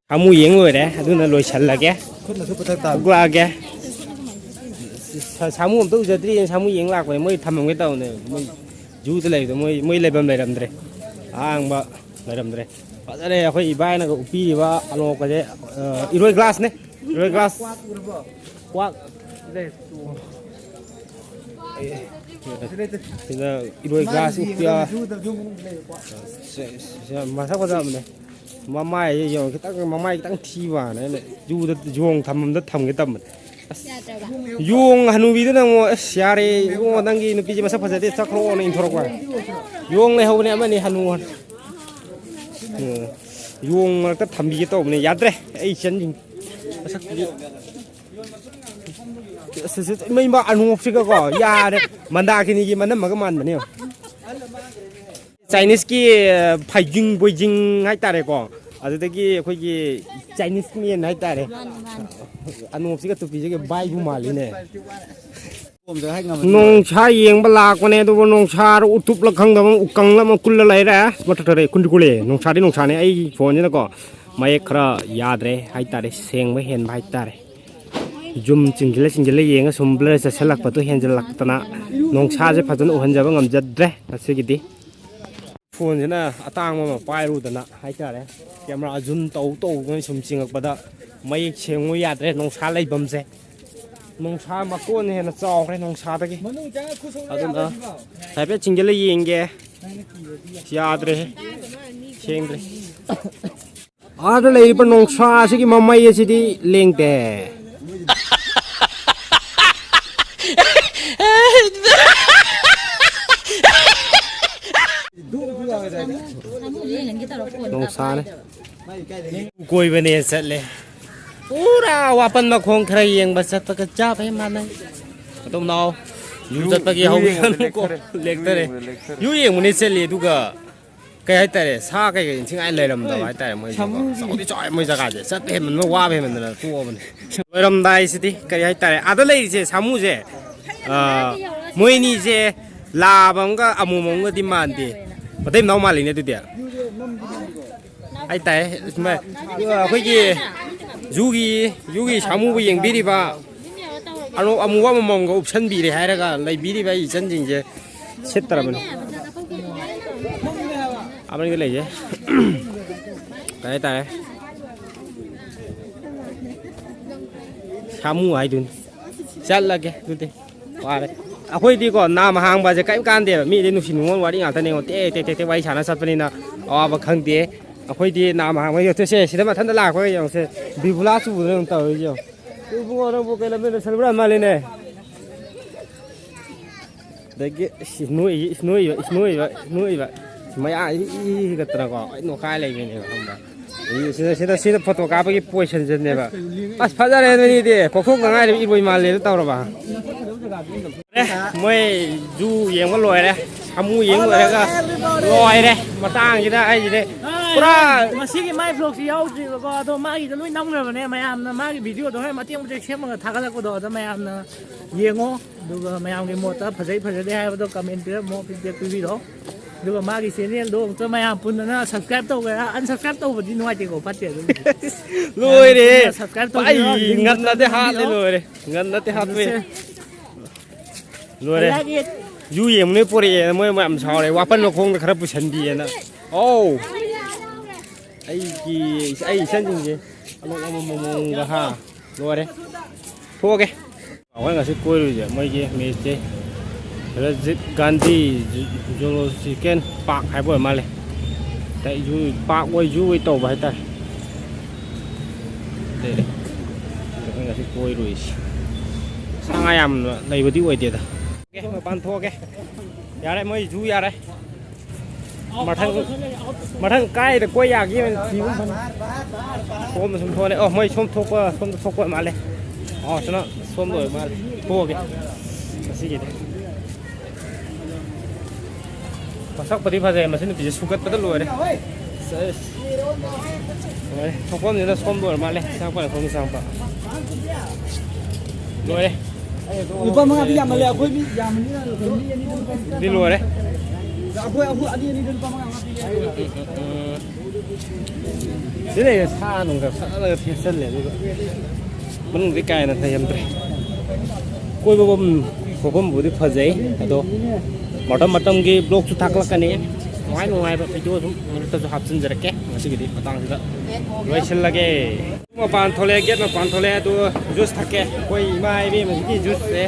ꯁꯥꯃꯨ ꯌꯦꯡ ꯂꯣꯏꯔꯦ, ꯑꯗꯨꯅ ꯂꯣꯏꯁꯜꯂꯒꯦ꯫ ꯈꯨꯠꯅꯁꯨ ꯄꯨꯊꯛ ꯇꯥꯕꯅꯤ꯫ ꯊꯣꯛꯂꯛꯑꯒꯦ꯫ ꯁꯥ-, ꯁꯥꯃꯨ ꯑꯝꯇ ꯎꯖꯗ꯭ꯔꯤꯌꯦ, ꯁꯥꯃꯨ ꯌꯦꯡ ꯂꯥꯛꯄꯅꯦ꯫ ꯃꯣꯏ ꯊꯝꯃꯝꯒꯦ ꯇꯧꯕꯅꯦ, ꯃꯣꯏ ꯖꯨꯗ ꯂꯩꯕꯗꯣ ꯃꯣꯏ, ꯃꯣꯏ ꯂꯩꯐꯝ ꯂꯩꯔꯝꯗ꯭ꯔꯦ꯫ ꯑꯍꯥꯡꯕ ꯂꯩꯔꯝꯗ꯭ꯔꯦ꯫ ꯐꯖꯔꯦ, ꯑꯩꯈꯣꯏ ꯏꯕꯥꯏꯅꯒ ꯎꯞꯄꯤꯔꯤꯕ ꯑꯅꯣꯛꯀꯁꯦ, ꯑ, ꯏꯔꯣꯏ ꯒ꯭ꯂꯥꯁꯅꯦ, ꯏꯔꯣꯏ ꯒ꯭ꯂꯥꯁ꯫ ꯀ꯭ꯋꯥꯛ꯫ ꯁꯤꯅ ꯏꯔꯣꯏ ꯒ꯭ꯂꯥꯁ ꯎꯞꯄ꯫ ꯁꯦ, ꯁꯦ, ꯃꯁꯛ ꯐꯖꯕꯅꯦ꯫ ꯃꯃꯥꯏꯁꯦ ꯌꯦꯡꯉꯣ, ꯈꯤꯇꯪ, ꯃꯃꯥꯏ ꯈꯤꯇꯪ ꯊꯤꯕ ꯋꯥꯅꯦ꯫ ꯑꯩꯅ ꯖꯨꯗ ꯌꯣꯡ ꯊꯝꯐꯝꯗ ꯊꯝꯒꯦ ꯇꯝꯕꯅꯦ꯫ ꯑꯁ, ꯌꯥꯗ꯭ꯔꯕ? ꯌꯣꯡ ꯍꯅꯨꯕꯤꯗꯨꯅ ꯑꯃꯨꯛ, "ꯑꯁ, ꯌꯥꯔꯦ ꯏꯕꯨꯡꯉꯣ, ꯅꯪꯒꯤ ꯅꯨꯄꯤꯁꯦ ꯃꯁꯛ ꯐꯖꯗꯦ, ꯆꯠꯈ꯭ꯔꯣꯅ ꯏꯟꯊꯣꯔꯛꯄ ꯋꯥꯅꯦ꯫ ꯌꯣꯡ ꯂꯩꯍꯧꯕꯅꯦ ꯑꯃꯅꯤ ꯍꯅꯨ ꯍꯅꯨ꯫ ꯎꯝ, ꯌꯣꯡ ꯃꯔꯛꯇ ꯊꯝꯕꯤꯒꯦ ꯇꯧꯕꯅꯦ, ꯌꯥꯗ꯭ꯔꯦ꯫ ꯑꯩ ꯏꯆꯟꯁꯤꯡ ꯃꯁꯛꯇꯨꯗꯤ꯫ ꯑꯁ, ꯑꯁ, ꯑꯁ, ꯏꯃꯥ, ꯏꯃꯥ, ꯑꯅꯣꯞꯁꯤꯒꯀꯣ, ꯌꯥꯔꯦ꯫ ꯃꯟꯗꯥꯀꯤꯅꯤꯒꯤ ꯃꯅꯝꯃꯒ ꯃꯥꯟꯕꯅꯦ ꯌꯦꯡꯉꯣ꯫ ꯆꯥꯏꯅꯤꯁꯀꯤ, ꯑ, ꯐꯩꯖꯤꯡ ꯕꯣꯏꯖꯤꯡ ꯍꯥꯏꯇꯥꯔꯦꯀꯣ꯫ ꯑꯗꯨꯗꯒꯤ ꯑꯩꯈꯣꯏꯒꯤ ꯆꯥꯏꯅꯤꯁ ꯃꯦꯟ ꯍꯥꯏꯇꯥꯔꯦ꯫ ꯃꯥꯅꯤ, ꯃꯥꯅꯤ꯫ ꯑꯅꯣꯞꯁꯤꯒ ꯇꯨꯄꯤꯁꯤꯒ ꯚꯥꯏꯕꯨ ꯃꯥꯜꯂꯤꯅꯦ꯫ ꯅꯣꯡꯁꯥ ꯌꯦꯡꯕ ꯂꯥꯛꯄꯅꯦ, ꯑꯗꯨꯕꯨ ꯅꯣꯡꯁꯥꯗ ꯎꯇꯨꯞꯂ ꯈꯪꯗꯕ ꯑꯃ ꯎꯀꯪꯂ ꯑꯃ ꯀꯨꯜꯂ ꯂꯩꯔꯦ꯫ ꯃꯊꯛ ꯊꯔꯦ ꯀꯨꯟꯗꯤ ꯀꯨꯜꯂꯦ꯫ ꯅꯣꯡꯁꯥꯗꯤ ꯅꯣꯡꯁꯥꯅꯦ꯫ ꯑꯩꯒꯤ ꯐꯣꯟꯁꯤꯅꯀꯣ ꯃꯌꯦꯛ ꯈꯔ ꯌꯥꯗ꯭ꯔꯦ ꯍꯥꯏꯇꯥꯔꯦ, ꯁꯦꯡꯕ ꯍꯦꯟꯕ ꯍꯥꯏꯇꯥꯔꯦ꯫ ꯖꯨꯝ ꯆꯤꯡꯁꯤꯜꯂ ꯆꯤꯡꯁꯤꯜꯂ ꯌꯦꯡꯉ ꯁꯨꯝ ꯕ꯭ꯂꯔ ꯆꯠꯁꯤꯜꯂꯛꯄꯗꯣ ꯍꯦꯟꯖꯜꯂꯛꯇꯅ ꯅꯣꯡꯁꯥꯁꯦ ꯐꯖꯅ ꯎꯍꯟꯖꯕ ꯉꯝꯖꯗ꯭ꯔꯦ ꯉꯁꯤꯒꯤꯗꯤ꯫ ꯐꯣꯟꯁꯤꯅ ꯑꯇꯥꯡꯕ ꯑꯃ ꯄꯥꯏꯔꯨꯗꯅ ꯍꯥꯏꯇꯥꯔꯦ, ꯀꯦꯃꯦꯔꯥ ꯖꯨꯝ ꯇꯧ ꯇꯧꯗꯅ ꯁꯨꯝ ꯆꯤꯡꯉꯛꯄꯗ ꯃꯌꯦꯛ ꯁꯦꯡꯉꯨ ꯌꯥꯗ꯭ꯔꯦ ꯅꯣꯡꯁꯥ ꯂꯩꯐꯝꯁꯦ꯫ ꯅꯣꯡꯁꯥ ꯃꯀꯣꯟꯅ ꯍꯦꯟꯅ ꯆꯥꯎꯈ꯭ꯔꯦ ꯅꯣꯡꯁꯥꯗꯒꯤ꯫ ꯑꯗꯨꯅ ꯍꯥꯏꯐꯦꯠ ꯆꯤꯡꯁꯤꯜꯂ ꯌꯦꯡꯒꯦ꯫ ꯌꯥꯗ꯭ꯔꯦ, ꯁꯦꯡꯗ꯭ꯔꯦ꯫ ꯑꯥꯗ ꯂꯩꯔꯤꯕ ꯅꯣꯡꯁꯥ ꯑꯁꯤꯒꯤ ꯃꯃꯩ ꯑꯁꯤꯗꯤ ꯂꯦꯡꯗꯦ꯫ ꯅꯣꯡꯁꯥꯅꯦ꯫ ꯀꯣꯏꯕꯅꯦ ꯆꯠꯂꯦ꯫ ꯄꯨꯔꯥ ꯋꯥꯄꯟ ꯃꯈꯣꯡ ꯈꯔ ꯌꯦꯡꯕ ꯆꯠꯄꯒ ꯆꯞ ꯍꯦꯛ ꯃꯥꯟꯅꯩ꯫ ꯑꯗꯨꯝ ꯅꯥꯎ꯫ ꯌꯨ ꯌꯨ, ꯆꯠꯄꯒꯤ ꯌꯨ ꯍꯧꯔꯤ ꯌꯦꯡꯕꯗ ꯀꯣ ꯂꯦꯛꯊꯔꯦ꯫ ꯂꯦꯛꯊꯔꯦ꯫ ꯌꯨ ꯌꯦꯡꯕꯗ ꯂꯦꯛꯊꯔꯦ꯫ ꯌꯨ ꯌꯦꯡꯕꯅꯦ ꯆꯠꯂꯤ ꯑꯗꯨꯒ ꯀꯩ ꯍꯥꯏꯇꯥꯔꯦ, ꯁꯥ ꯀꯩꯀꯩ ꯏꯟꯊꯤꯉꯥꯏ ꯂꯩꯔꯝꯗꯕ ꯍꯥꯏꯇꯥꯔꯦ꯫ ꯃꯣꯏꯁꯦ ꯁꯥꯃꯨ꯫ ꯆꯥꯎꯗꯤ ꯆꯥꯎꯋꯦ ꯃꯣꯏ ꯖꯒꯥꯁꯦ꯫ ꯆꯠꯄ ꯍꯦꯟꯃꯟꯕ ꯋꯥꯕ ꯍꯦꯟꯃꯟꯗꯅ ꯇꯣꯛꯑꯕꯅꯦ꯫ ꯂꯣꯏꯔꯝꯗꯥꯏꯁꯤꯗꯤ ꯀꯔꯤ ꯍꯥꯏꯇꯥꯔꯦ, ꯑꯥꯗ ꯂꯩꯔꯤꯁꯦ ꯁꯥꯃꯨꯁꯦ, ꯑꯥ, ꯃꯣꯏꯅꯤꯁꯦ ꯂꯥꯕ ꯑꯃꯒ ꯑꯃꯣꯝ ꯑꯃꯒꯗꯤ ꯃꯥꯟꯗꯦ꯫ ꯃꯇꯩ ꯃꯅꯥꯎ ꯃꯥꯜꯂꯤꯅꯦ ꯑꯗꯨꯗꯤ꯫ ꯍꯥꯏꯇꯥꯔꯦ, ꯁꯨꯃꯥꯏ-, ꯑꯩꯈꯣꯏꯒꯤ ꯖꯨꯒꯤ, ꯖꯨꯒꯤ ꯁꯥꯃꯨꯕꯨ ꯌꯦꯡꯕꯤꯔꯤꯕ, ꯑꯅꯣ-, ꯑꯃꯨꯕ ꯑꯃꯃꯝꯒ ꯎꯞꯁꯟꯕꯤꯔꯦ ꯍꯥꯏꯔꯒ ꯂꯩꯕꯤꯔꯤꯕ ꯑꯩ ꯏꯆꯟꯁꯤꯡꯁꯦ ꯁꯤꯠꯇ꯭ꯔꯕꯅꯤ꯫ ꯑꯃꯅꯤꯒ ꯂꯩꯁꯦ꯫ ꯀꯩ ꯍꯥꯏꯇꯥꯔꯦ? ꯁꯥꯃꯨ ꯍꯥꯏꯗꯨꯅꯤ꯫ ꯆꯠꯂꯒꯦ ꯑꯗꯨꯗꯤ꯫ ꯋꯥꯔꯦ꯫ ꯑꯩꯈꯣꯏꯗꯤꯀꯣ ꯅꯥꯝ ꯍꯥꯡꯕꯁꯦ ꯀꯔꯤꯝ ꯀꯥꯟꯗꯦꯕ, ꯃꯤꯗꯤ ꯅꯨꯡꯁꯤ ꯅꯨꯡꯉꯣꯟ ꯋꯥꯔꯤ ꯉꯥꯛꯇꯅꯦ, ꯇꯦꯛ ꯇꯦꯛ ꯇꯦꯛ ꯇꯦꯛ ꯋꯥꯔꯤ ꯁꯥꯟꯅ ꯆꯠꯄꯅꯤꯅ ꯑꯋꯥꯕ ꯈꯪꯗꯦ꯫ ꯑꯩꯈꯣꯏꯗꯤ ꯅꯥꯝ ꯍꯥꯡꯕ ꯌꯦꯡꯉꯣ, ꯁꯦ ꯁꯤꯗ ꯃꯊꯟꯇ ꯂꯥꯛꯄ ꯌꯦꯡꯉꯣꯁꯦ, ꯕꯤꯕꯨꯂꯥ ꯆꯨꯕꯗ ꯑꯗꯨꯝ ꯇꯧꯔꯤꯁꯦ ꯌꯦꯡꯉꯣ꯫ ꯏꯕꯨꯡꯉꯣ ꯅꯪꯕꯨ ꯀꯩ ꯂꯝꯗ ꯁꯟꯕ꯭ꯔꯥ ꯃꯥꯜꯂꯤꯅꯦ꯫ ꯑꯗꯒꯤ ꯏꯁ ꯅꯣꯏ, ꯏꯁ ꯅꯣꯏꯕ, ꯏꯁ ꯅꯣꯏꯕ, ꯏꯁ ꯅꯣꯏꯕ꯫ ꯃꯌꯥ ꯏ ꯏ ꯏ ꯍꯤꯒꯠꯇꯅꯀꯣ ꯂꯣꯏ ꯅꯣꯈꯥꯏ ꯂꯩꯕꯅꯦꯕ ꯈꯪꯕ꯭ꯔꯥ? ꯑꯗꯒꯤ ꯁꯤꯗ, ꯁꯤꯗ, ꯁꯤꯗ ꯐꯣꯇꯣ ꯀꯥꯞꯄꯒꯤ ꯄꯣꯖꯤꯁꯟꯁꯤꯅꯦꯕ꯫ ꯑꯁ ꯐꯖꯔꯦ ꯅꯣꯏꯗꯤ, ꯀꯣꯛꯊꯣꯛꯇ ꯉꯥꯏꯔꯤꯕ ꯏꯔꯣꯏ ꯃꯥꯜꯂꯦꯅ ꯇꯧꯔꯕ꯫ ꯑꯦ, ꯃꯣꯏ ꯖꯨ ꯌꯦꯡꯕ ꯂꯣꯏꯔꯦ, ꯁꯥꯃꯨ ꯌꯦꯡ ꯂꯣꯏꯔꯒ ꯂꯣꯏꯔꯦ꯫ ꯃꯇꯥꯡꯁꯤꯗ ꯑꯩꯁꯤꯗꯤ ꯄꯨꯔꯥ ꯉꯁꯤꯒꯤ ꯃꯥꯏ ꯚ꯭ꯂꯣꯛꯁꯤ ꯌꯥꯎꯗ꯭ꯔꯤꯕꯀꯣ, ꯑꯗꯣ ꯃꯥꯒꯤꯗ ꯂꯣꯏ ꯅꯝꯈ꯭ꯔꯕꯅꯦ꯫ ꯃꯌꯥꯝꯅ ꯃꯥꯒꯤ ꯚꯤꯗꯤꯑꯣꯗꯣ ꯍꯣꯔꯦꯟ ꯃꯇꯦꯛ ꯃꯇꯦꯛ ꯁꯦꯝꯃꯒ ꯊꯥꯒꯠꯂꯛꯄꯗꯣ ꯑꯗꯣ ꯃꯌꯥꯝꯅ ꯌꯦꯡꯉꯣ꯫ ꯑꯗꯨꯒ ꯃꯌꯥꯝꯒꯤ ꯃꯣꯠꯇ ꯐꯖꯩ ꯐꯖꯗꯦ ꯍꯥꯏꯕꯗꯣ ꯀꯃꯦꯟ ꯄꯤꯔꯝꯃꯣ, ꯐꯤꯗꯕꯦꯛ ꯄꯤꯕꯤꯔꯣ꯫ ꯑꯗꯨꯒ ꯃꯥꯒꯤ ꯆꯦꯅꯦꯜꯗꯣ ꯑꯃꯨꯛꯇ ꯃꯌꯥꯝ ꯄꯨꯟꯗꯅ ꯁꯕꯁꯀ꯭ꯔꯥꯏꯕ ꯇꯧꯒꯦꯔꯥ? ꯑꯟꯁꯕꯁꯀ꯭ꯔꯥꯏꯕ ꯇꯧꯕꯗꯤ ꯅꯨꯡꯉꯥꯏꯇꯦꯀꯣ, ꯐꯠꯇꯦ ꯑꯗꯨꯝ꯫ ꯂꯣꯏꯔꯦ꯫ ꯃꯌꯥꯝ ꯄꯨꯟꯅ ꯁꯕꯁꯀ꯭ꯔꯥꯏꯕ ꯇꯧꯕꯤꯔꯣ, ꯑꯩ ꯂꯤꯡ ꯉꯟꯅꯗꯤ ꯃꯊꯪ ꯍꯥꯠꯂꯦ, ꯚꯤꯗꯤꯑꯣ ꯂꯣꯏꯔꯦ꯫ ꯉꯟꯅꯗꯤ ꯍꯥꯠꯄꯦ꯫ ꯑꯗꯨꯁꯦ ꯂꯣꯏꯔꯦ꯫ ꯌꯨ ꯌꯦꯡꯕꯅꯦ ꯄꯣꯔꯛꯑꯦꯅ ꯃꯣꯏ ꯃꯌꯥꯝ ꯁꯥꯎꯔꯦ꯫ ꯋꯥꯄꯟ ꯃꯈꯣꯡꯗ ꯈꯔ ꯄꯨꯁꯟꯕꯤꯑꯅ꯫ ꯑꯧ꯫ ꯑꯩꯒꯤ, ꯑꯩ ꯏꯆꯟꯁꯤꯡꯁꯦ ꯑꯅꯣꯛ ꯑꯃꯃꯝ ꯃꯑꯣꯡꯗ ꯍꯥ꯫ ꯂꯣꯏꯔꯦ꯫ ꯊꯣꯛꯑꯒꯦ꯫ ꯑꯩꯈꯣꯏ ꯉꯁꯤ ꯀꯣꯏꯔꯨꯏꯁꯦ ꯃꯣꯏꯒꯤ ꯃꯦꯁꯁꯦ ꯔꯥꯖꯤꯕ ꯒꯥꯟꯙꯤ ꯖꯨꯂꯣꯖꯤꯀꯦꯜ ꯄꯥꯔꯛ ꯍꯥꯏꯕ ꯑꯣꯏꯔ ꯃꯥꯜꯂꯦ꯫ ꯄꯥꯔꯛ ꯑꯣꯏ ꯖꯨ ꯑꯣꯏ ꯇꯧꯕ ꯍꯥꯏꯇꯥꯔꯦ꯫ ꯑꯗꯩ ꯑꯩꯈꯣꯏ ꯉꯁꯤ ꯀꯣꯏꯔꯨꯏꯁꯦ ꯁꯥ ꯉꯥ ꯌꯥꯝꯅ ꯂꯩꯕꯗꯤ ꯑꯣꯏꯗꯦꯗ꯫ ꯑꯣꯀꯦ, ꯃꯄꯥꯟ ꯊꯣꯛꯑꯒꯦ꯫ ꯌꯥꯔꯦ, ꯃꯣꯏ ꯖꯨ ꯌꯥꯔꯦ꯫ ꯃꯊꯪ, ꯃꯊꯪ ꯀꯥꯏꯗ ꯀꯣꯏ ꯌꯥꯒꯦ ꯑꯣꯏꯅ ꯊꯤꯕ ꯐꯅꯤ꯫ ꯁꯣꯝꯗ ꯁꯨꯝ ꯊꯣꯛꯑꯦ꯫ ꯑꯣ, ꯃꯣꯏ ꯁꯣꯝ ꯊꯣꯛꯄ, ꯁꯣꯝꯗ ꯊꯣꯛꯄ ꯑꯣꯏ ꯃꯥꯜꯂꯦ꯫ ꯑꯣ, ꯁꯤꯅ ꯁꯣꯝꯗ ꯑꯣꯏ ꯃꯥꯜꯂꯦ꯫ ꯊꯣꯛꯑꯒꯦ ꯉꯁꯤꯒꯤꯗꯤ꯫ ꯃꯁꯛꯄꯨꯗꯤ ꯐꯖꯩ, ꯃꯁꯤ ꯅꯨꯄꯤꯁꯦ ꯁꯨꯒꯠꯄꯗ ꯂꯣꯏꯔꯦ꯫ ꯁꯦꯁ꯫ ꯂꯣꯏꯔꯦ꯫ ꯊꯣꯛꯐꯝꯁꯤꯅ ꯁꯣꯝꯗ ꯑꯣꯏꯔ ꯃꯥꯜꯂꯦ꯫ ꯆꯪꯉꯛꯄꯅ ꯁꯣꯝꯗ ꯆꯪꯉꯛꯄ꯫ ꯂꯣꯏꯔꯦ꯫ ꯂꯨꯄꯥ ꯃꯉꯥꯗꯤ ꯌꯥꯝꯃꯜꯂꯦ, ꯑꯩꯈꯣꯏ ꯃꯤ ꯌꯥꯝꯕꯅꯤꯅ ꯃꯤ ꯑꯅꯤꯗ ꯂꯨꯄꯥ ꯁꯤ ꯂꯣꯏꯔꯦ꯫ ꯑꯩꯈꯣꯏ ꯑꯍꯨꯝ, ꯑꯅꯤ ꯑꯅꯤꯗ ꯂꯨꯄꯥ ꯃꯉꯥ ꯃꯉꯥ ꯄꯤꯒꯦ꯫ ꯎꯝ꯫ ꯁꯤ ꯂꯩꯔꯦ, ꯁꯥ ꯅꯨꯡꯒ ꯐꯖꯅꯒ ꯊꯦꯠꯆꯜꯂꯦ꯫ ꯑꯗꯨꯒ ꯃꯅꯨꯡꯗꯤ ꯀꯥ ꯍꯦꯟꯅ ꯂꯩꯔꯝꯗ꯭ꯔꯦ꯫ ꯀꯣꯏꯕ ꯐꯝ ꯈꯣꯠꯐꯝꯕꯨꯗꯤ ꯐꯖꯩ, ꯑꯗꯣ ꯃꯇꯝ ꯃꯇꯝꯒꯤ ꯕ꯭ꯂꯣꯛꯁꯨ ꯊꯥꯒꯠꯂꯛꯀꯅꯤ꯫ ꯅꯨꯡꯉꯥꯏ ꯅꯨꯡꯉꯥꯏꯕ ꯚꯤꯗꯤꯑꯣ ꯑꯗꯨꯝ ꯃꯔꯛꯇꯁꯨ ꯍꯥꯞꯆꯤꯟꯖꯔꯛꯀꯦ꯫ ꯉꯁꯤꯒꯤꯗꯤ ꯃꯇꯥꯡꯁꯤꯗ ꯂꯣꯏꯁꯤꯜꯂꯒꯦ꯫ ꯃꯄꯥꯟ ꯊꯣꯛꯂꯛꯑꯦ, ꯒꯦꯠ ꯃꯄꯥꯟ ꯊꯣꯛꯂꯛꯑꯦ꯫ ꯑꯗꯨ ꯖꯨꯁ ꯊꯛꯀꯦ꯫ ꯑꯩꯈꯣꯏ ꯏꯃꯥ ꯏꯕꯦꯟ ꯍꯧꯖꯤꯛꯀꯤ ꯖꯨꯁꯁꯦ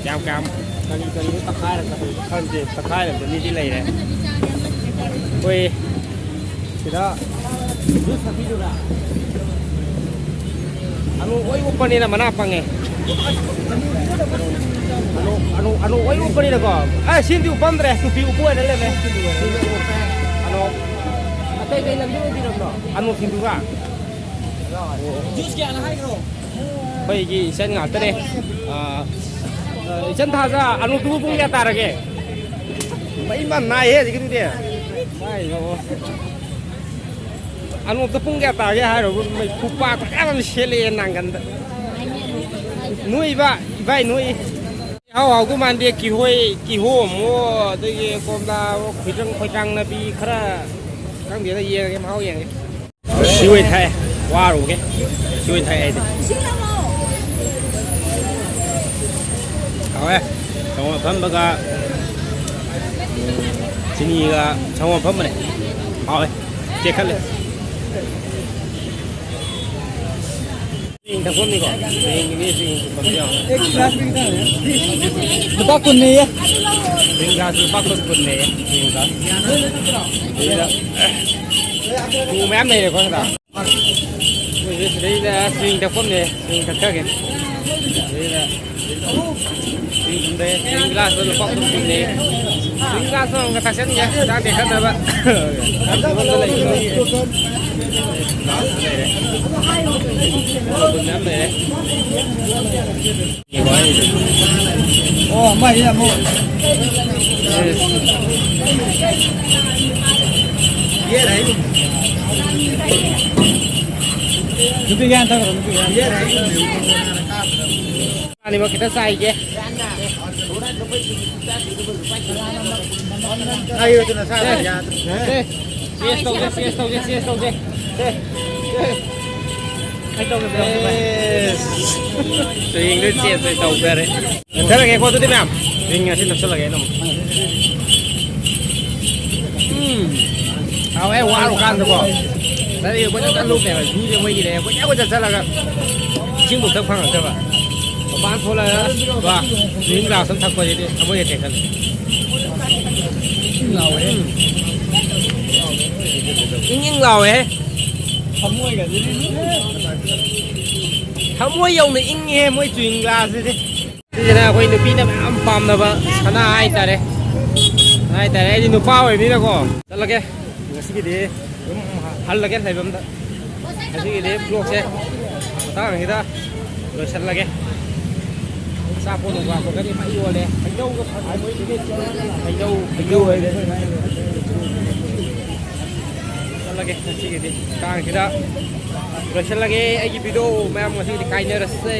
ꯀꯌꯥꯝ ꯀꯌꯥꯝ ꯀꯔꯤ ꯀꯔꯤꯅꯣ ꯇꯛꯈꯥꯏꯔꯛꯀꯗꯣꯏꯅꯣ ꯈꯪꯗꯦ, ꯇꯛꯈꯥꯏꯔꯛꯄ ꯃꯤꯗꯤ ꯂꯩꯔꯦ꯫ ꯑꯩꯈꯣꯏ ꯁꯤꯗ ꯖꯨꯁ ꯊꯛꯄꯤꯗꯨꯔꯥ? ꯑꯅꯨ ꯑꯣꯏ ꯎꯞꯄꯅꯤꯅ ꯃꯅꯥ ꯄꯪꯉꯦ꯫ ꯑꯅꯨ, ꯑꯅꯨ, ꯑꯅꯨ ꯑꯣꯏ ꯎꯞꯄꯅꯤꯅꯀꯣ꯫ ꯑꯦ, ꯁꯤꯗꯤ ꯎꯞꯄꯝꯗ꯭ꯔꯦ, ꯇꯨꯄꯤ ꯎꯞꯄ ꯑꯣꯏꯅ ꯂꯩꯔꯝꯃꯦ꯫ ꯑꯅꯨ, ꯑꯇꯩ ꯀꯩ ꯂꯝꯗ ꯑꯣꯏꯕꯤꯔꯕꯅꯣ? ꯑꯅꯨ ꯁꯤꯡꯖꯨꯔꯥ? ꯖꯨꯁ ꯀꯌꯥꯅ ꯍꯥꯏꯈ꯭ꯔꯣ? ꯑꯩꯈꯣꯏꯒꯤ ꯏꯆꯟ ꯉꯥꯛꯇꯅꯦ꯫ ꯑꯥ, ꯏꯆꯟ ꯊꯥꯖ, ꯑꯅꯨꯛꯇꯨꯕꯨ ꯄꯨꯡ ꯀꯌꯥ ꯇꯥꯔꯒꯦ? ꯃꯩ ꯃꯥ ꯅꯥꯏꯍꯦ ꯍꯧꯖꯤꯛꯀꯤꯗꯨꯗꯤ꯫ ꯀꯥꯏꯅꯣ? ꯑꯅꯣꯞꯇ ꯄꯨꯡ ꯀꯌꯥ ꯇꯥꯒꯦ ꯍꯥꯏꯔꯨꯕ, ꯃꯩ ꯈꯨꯄꯥꯛ ꯃꯌꯥꯝ ꯑꯃ ꯁꯦꯠꯂꯛꯑꯦ ꯅꯥꯡꯒꯟꯗ꯫ ꯅꯣꯏ ꯏꯕꯥ, ꯏꯕꯥꯏ ꯅꯣꯏ꯫ ꯏꯍꯥꯎ ꯍꯥꯎꯗꯧ ꯃꯥꯟꯗꯦ, ꯀꯤꯍꯣꯏ, ꯀꯤꯍꯣꯝ ꯑꯣ, ꯑꯗꯒꯤ ꯀꯣꯝꯂꯥ ꯑꯣ, ꯈꯣꯏꯗ꯭ꯔꯪ, ꯈꯣꯏꯗ꯭ꯔꯪ ꯅꯥꯄꯤ ꯈꯔ, ꯈꯪꯗꯦꯗ, ꯌꯦꯡꯉꯒꯦ, ꯃꯍꯥꯎ ꯌꯦꯡꯉꯒꯦ꯫ ꯁꯤ ꯑꯣꯏ ꯊꯛꯑꯦ, ꯋꯥꯔꯨꯒꯦ꯫ ꯁꯤ ꯑꯣꯏ ꯊꯛꯑꯦ ꯑꯩꯗꯤ꯫ ꯍꯥꯎꯋꯦ꯫ ꯁꯪꯒꯣꯝ ꯑꯐꯝꯕꯒ, ꯎꯝ, ꯆꯤꯅꯤꯒ ꯁꯪꯒꯣꯝ ꯑꯐꯝꯕꯅꯦ꯫ ꯍꯥꯎꯋꯦ꯫ ꯇꯦꯛꯈꯠꯂꯦ꯫ ꯆꯦꯡ ꯊꯛꯐꯝꯅꯤꯀꯣ? ꯆꯦꯡꯒꯤꯅꯤ, ꯆꯦꯡ ꯊꯛꯐꯝꯁꯨ ꯌꯥꯎꯋꯦ꯫ ꯂꯨꯄꯥ ꯀꯨꯟꯅꯦꯌꯦ꯫ ꯆꯦꯡ ꯒ꯭ꯂꯥꯁ ꯂꯨꯄꯥ ꯀꯨꯟ ꯀꯨꯟꯅꯦꯌꯦ, ꯆꯦꯡ ꯒ꯭ꯂꯥꯁ꯫ ꯁꯤꯗ ꯎ ꯃꯌꯥꯝ ꯂꯩꯔꯦꯀꯣ ꯁꯤꯗ꯫ ꯑꯩꯈꯣꯏꯁꯦ ꯁꯤꯗꯩꯗ ꯆꯦꯡ ꯊꯛꯐꯝꯅꯦ, ꯆꯦꯡ ꯊꯛꯆꯒꯦ꯫ ꯁꯤꯗꯩꯗ ꯆꯦꯡ ꯊꯛꯑꯦ, ꯆꯦꯡ ꯒ꯭ꯂꯥꯁꯇ ꯂꯨꯄꯥ ꯀꯨꯟ ꯀꯨꯟꯅꯦ꯫ ꯆꯦꯡ ꯒ꯭ꯂꯥꯁꯇ ꯑꯃꯨꯛꯀ ꯊꯛꯆꯟꯒꯦ, ꯆꯥ ꯇꯦꯛꯈꯠꯅꯕ꯫ ꯒ꯭ꯂꯥꯁ ꯂꯩꯔꯦ꯫ ꯀꯨꯟ ꯃꯌꯥꯝ ꯂꯩꯔꯦ꯫ ꯑꯣ, ꯃꯥꯏꯁꯦ ꯑꯃꯨꯛ꯫ ꯅꯨꯄꯤꯒꯤ ꯍꯥꯟꯅ ꯊꯛꯈ꯭ꯔꯣ, ꯅꯨꯄꯤꯒꯤ ꯍꯥꯟꯅ꯫ ꯑꯅꯤꯃꯛ ꯈꯤꯇ ꯆꯥꯏꯒꯦ꯫ ꯍꯥꯏꯌꯨꯗꯅ ꯆꯥꯕ ꯌꯥꯗ꯭ꯔꯦ꯫ ꯁꯦ, ꯆꯦꯁ ꯇꯧꯁꯦ, ꯆꯦꯁ ꯇꯧꯁꯦ, ꯆꯦꯁ ꯇꯧꯁꯦ꯫ ꯁꯦ, ꯁꯦ꯫ ꯀꯩ ꯇꯧꯒꯦ, ꯇꯧꯒꯦ, ꯚꯥꯏ? ꯑꯦꯁ꯫ ꯆꯦꯡꯗꯣ ꯆꯦꯁ ꯑꯣꯏ ꯇꯧꯖꯔꯦ꯫ ꯊꯛꯆꯜꯂꯒꯦꯀꯣ ꯑꯗꯨꯗꯤ ꯃꯌꯥꯝ꯫ ꯆꯦꯡ ꯑꯁꯤ ꯊꯛꯆꯜꯂꯒꯦ ꯑꯩꯅ ꯑꯃꯨꯛ꯫ ꯎꯝ꯫ ꯍꯥꯎꯋꯦ, ꯋꯥꯔꯨꯀꯥꯟꯗꯀꯣ꯫ ꯒꯥꯔꯤ ꯀꯣꯏꯆꯠ ꯆꯠꯂꯨꯕꯅꯦꯕ, ꯖꯨꯁꯦ ꯃꯣꯏꯒꯤꯅꯦ꯫ ꯀꯣꯏꯆꯠ ꯀꯣꯏꯆꯠ ꯆꯠꯂꯒ ꯏꯁꯤꯡ ꯕꯣꯇꯜ ꯐꯪꯉꯛꯇꯕ꯫ ꯃꯄꯥꯟ ꯊꯣꯛꯂꯒ ꯀꯣ, ꯆꯨꯍꯤꯡ ꯒ꯭ꯂꯥꯁ ꯑꯃ ꯊꯛꯄꯁꯤꯗꯤ ꯊꯃꯣꯏ ꯍꯦꯛ ꯇꯦꯛꯈꯠꯂꯤ꯫ ꯏꯪ ꯏꯪ ꯂꯥꯎꯋꯦ꯫ ꯊꯃꯣꯏ ꯌꯧꯅ ꯏꯪꯉꯦ ꯃꯣꯏ ꯆꯨꯍꯤꯡ ꯒ꯭ꯂꯥꯁꯁꯤꯗꯤ꯫ ꯁꯤꯁꯤꯅ ꯑꯩꯈꯣꯏ ꯅꯨꯄꯤꯅ ꯃꯌꯥꯝ ꯄꯥꯝꯅꯕ ꯁꯅꯥ ꯍꯥꯏꯇꯥꯔꯦ꯫ ꯁꯅꯥ ꯍꯥꯏꯇꯥꯔꯦ, ꯑꯩꯗꯤ ꯅꯨꯄꯥ ꯑꯣꯏꯕꯅꯤꯅꯀꯣ꯫ ꯆꯠꯂꯒꯦ꯫ ꯉꯁꯤꯒꯤꯗꯤ ꯑꯗꯨꯝ ꯍꯜꯂꯒꯦ ꯂꯩꯐꯝꯗ꯫ ꯉꯁꯤꯒꯤꯗꯤ vlogꯁꯦ ꯃꯇꯥꯡꯁꯤꯗ ꯂꯣꯏꯁꯤꯜꯂꯒꯦ꯫ ꯑꯆꯥꯄꯣꯠ ꯅꯨꯡꯆꯥꯄꯣꯠꯀꯗꯤ ꯐꯖ ꯌꯣꯜꯂꯦ꯫ ꯍꯩꯅꯧꯒ ꯐꯪꯉꯦ ꯃꯣꯏꯒꯤꯗꯤ꯫ ꯍꯩꯅꯧ, ꯍꯩꯅꯧ ꯍꯥꯏꯗꯤ꯫ ꯆꯠꯂꯒꯦ ꯉꯁꯤꯒꯤꯗꯤ ꯃꯇꯥꯡꯁꯤꯗ ꯂꯣꯏꯁꯤꯜꯂꯒꯦ ꯑꯩꯒꯤ video꯫ ꯃꯌꯥꯝ ꯉꯁꯤꯒꯤꯗꯤ ꯀꯥꯏꯅꯔꯁꯦ꯫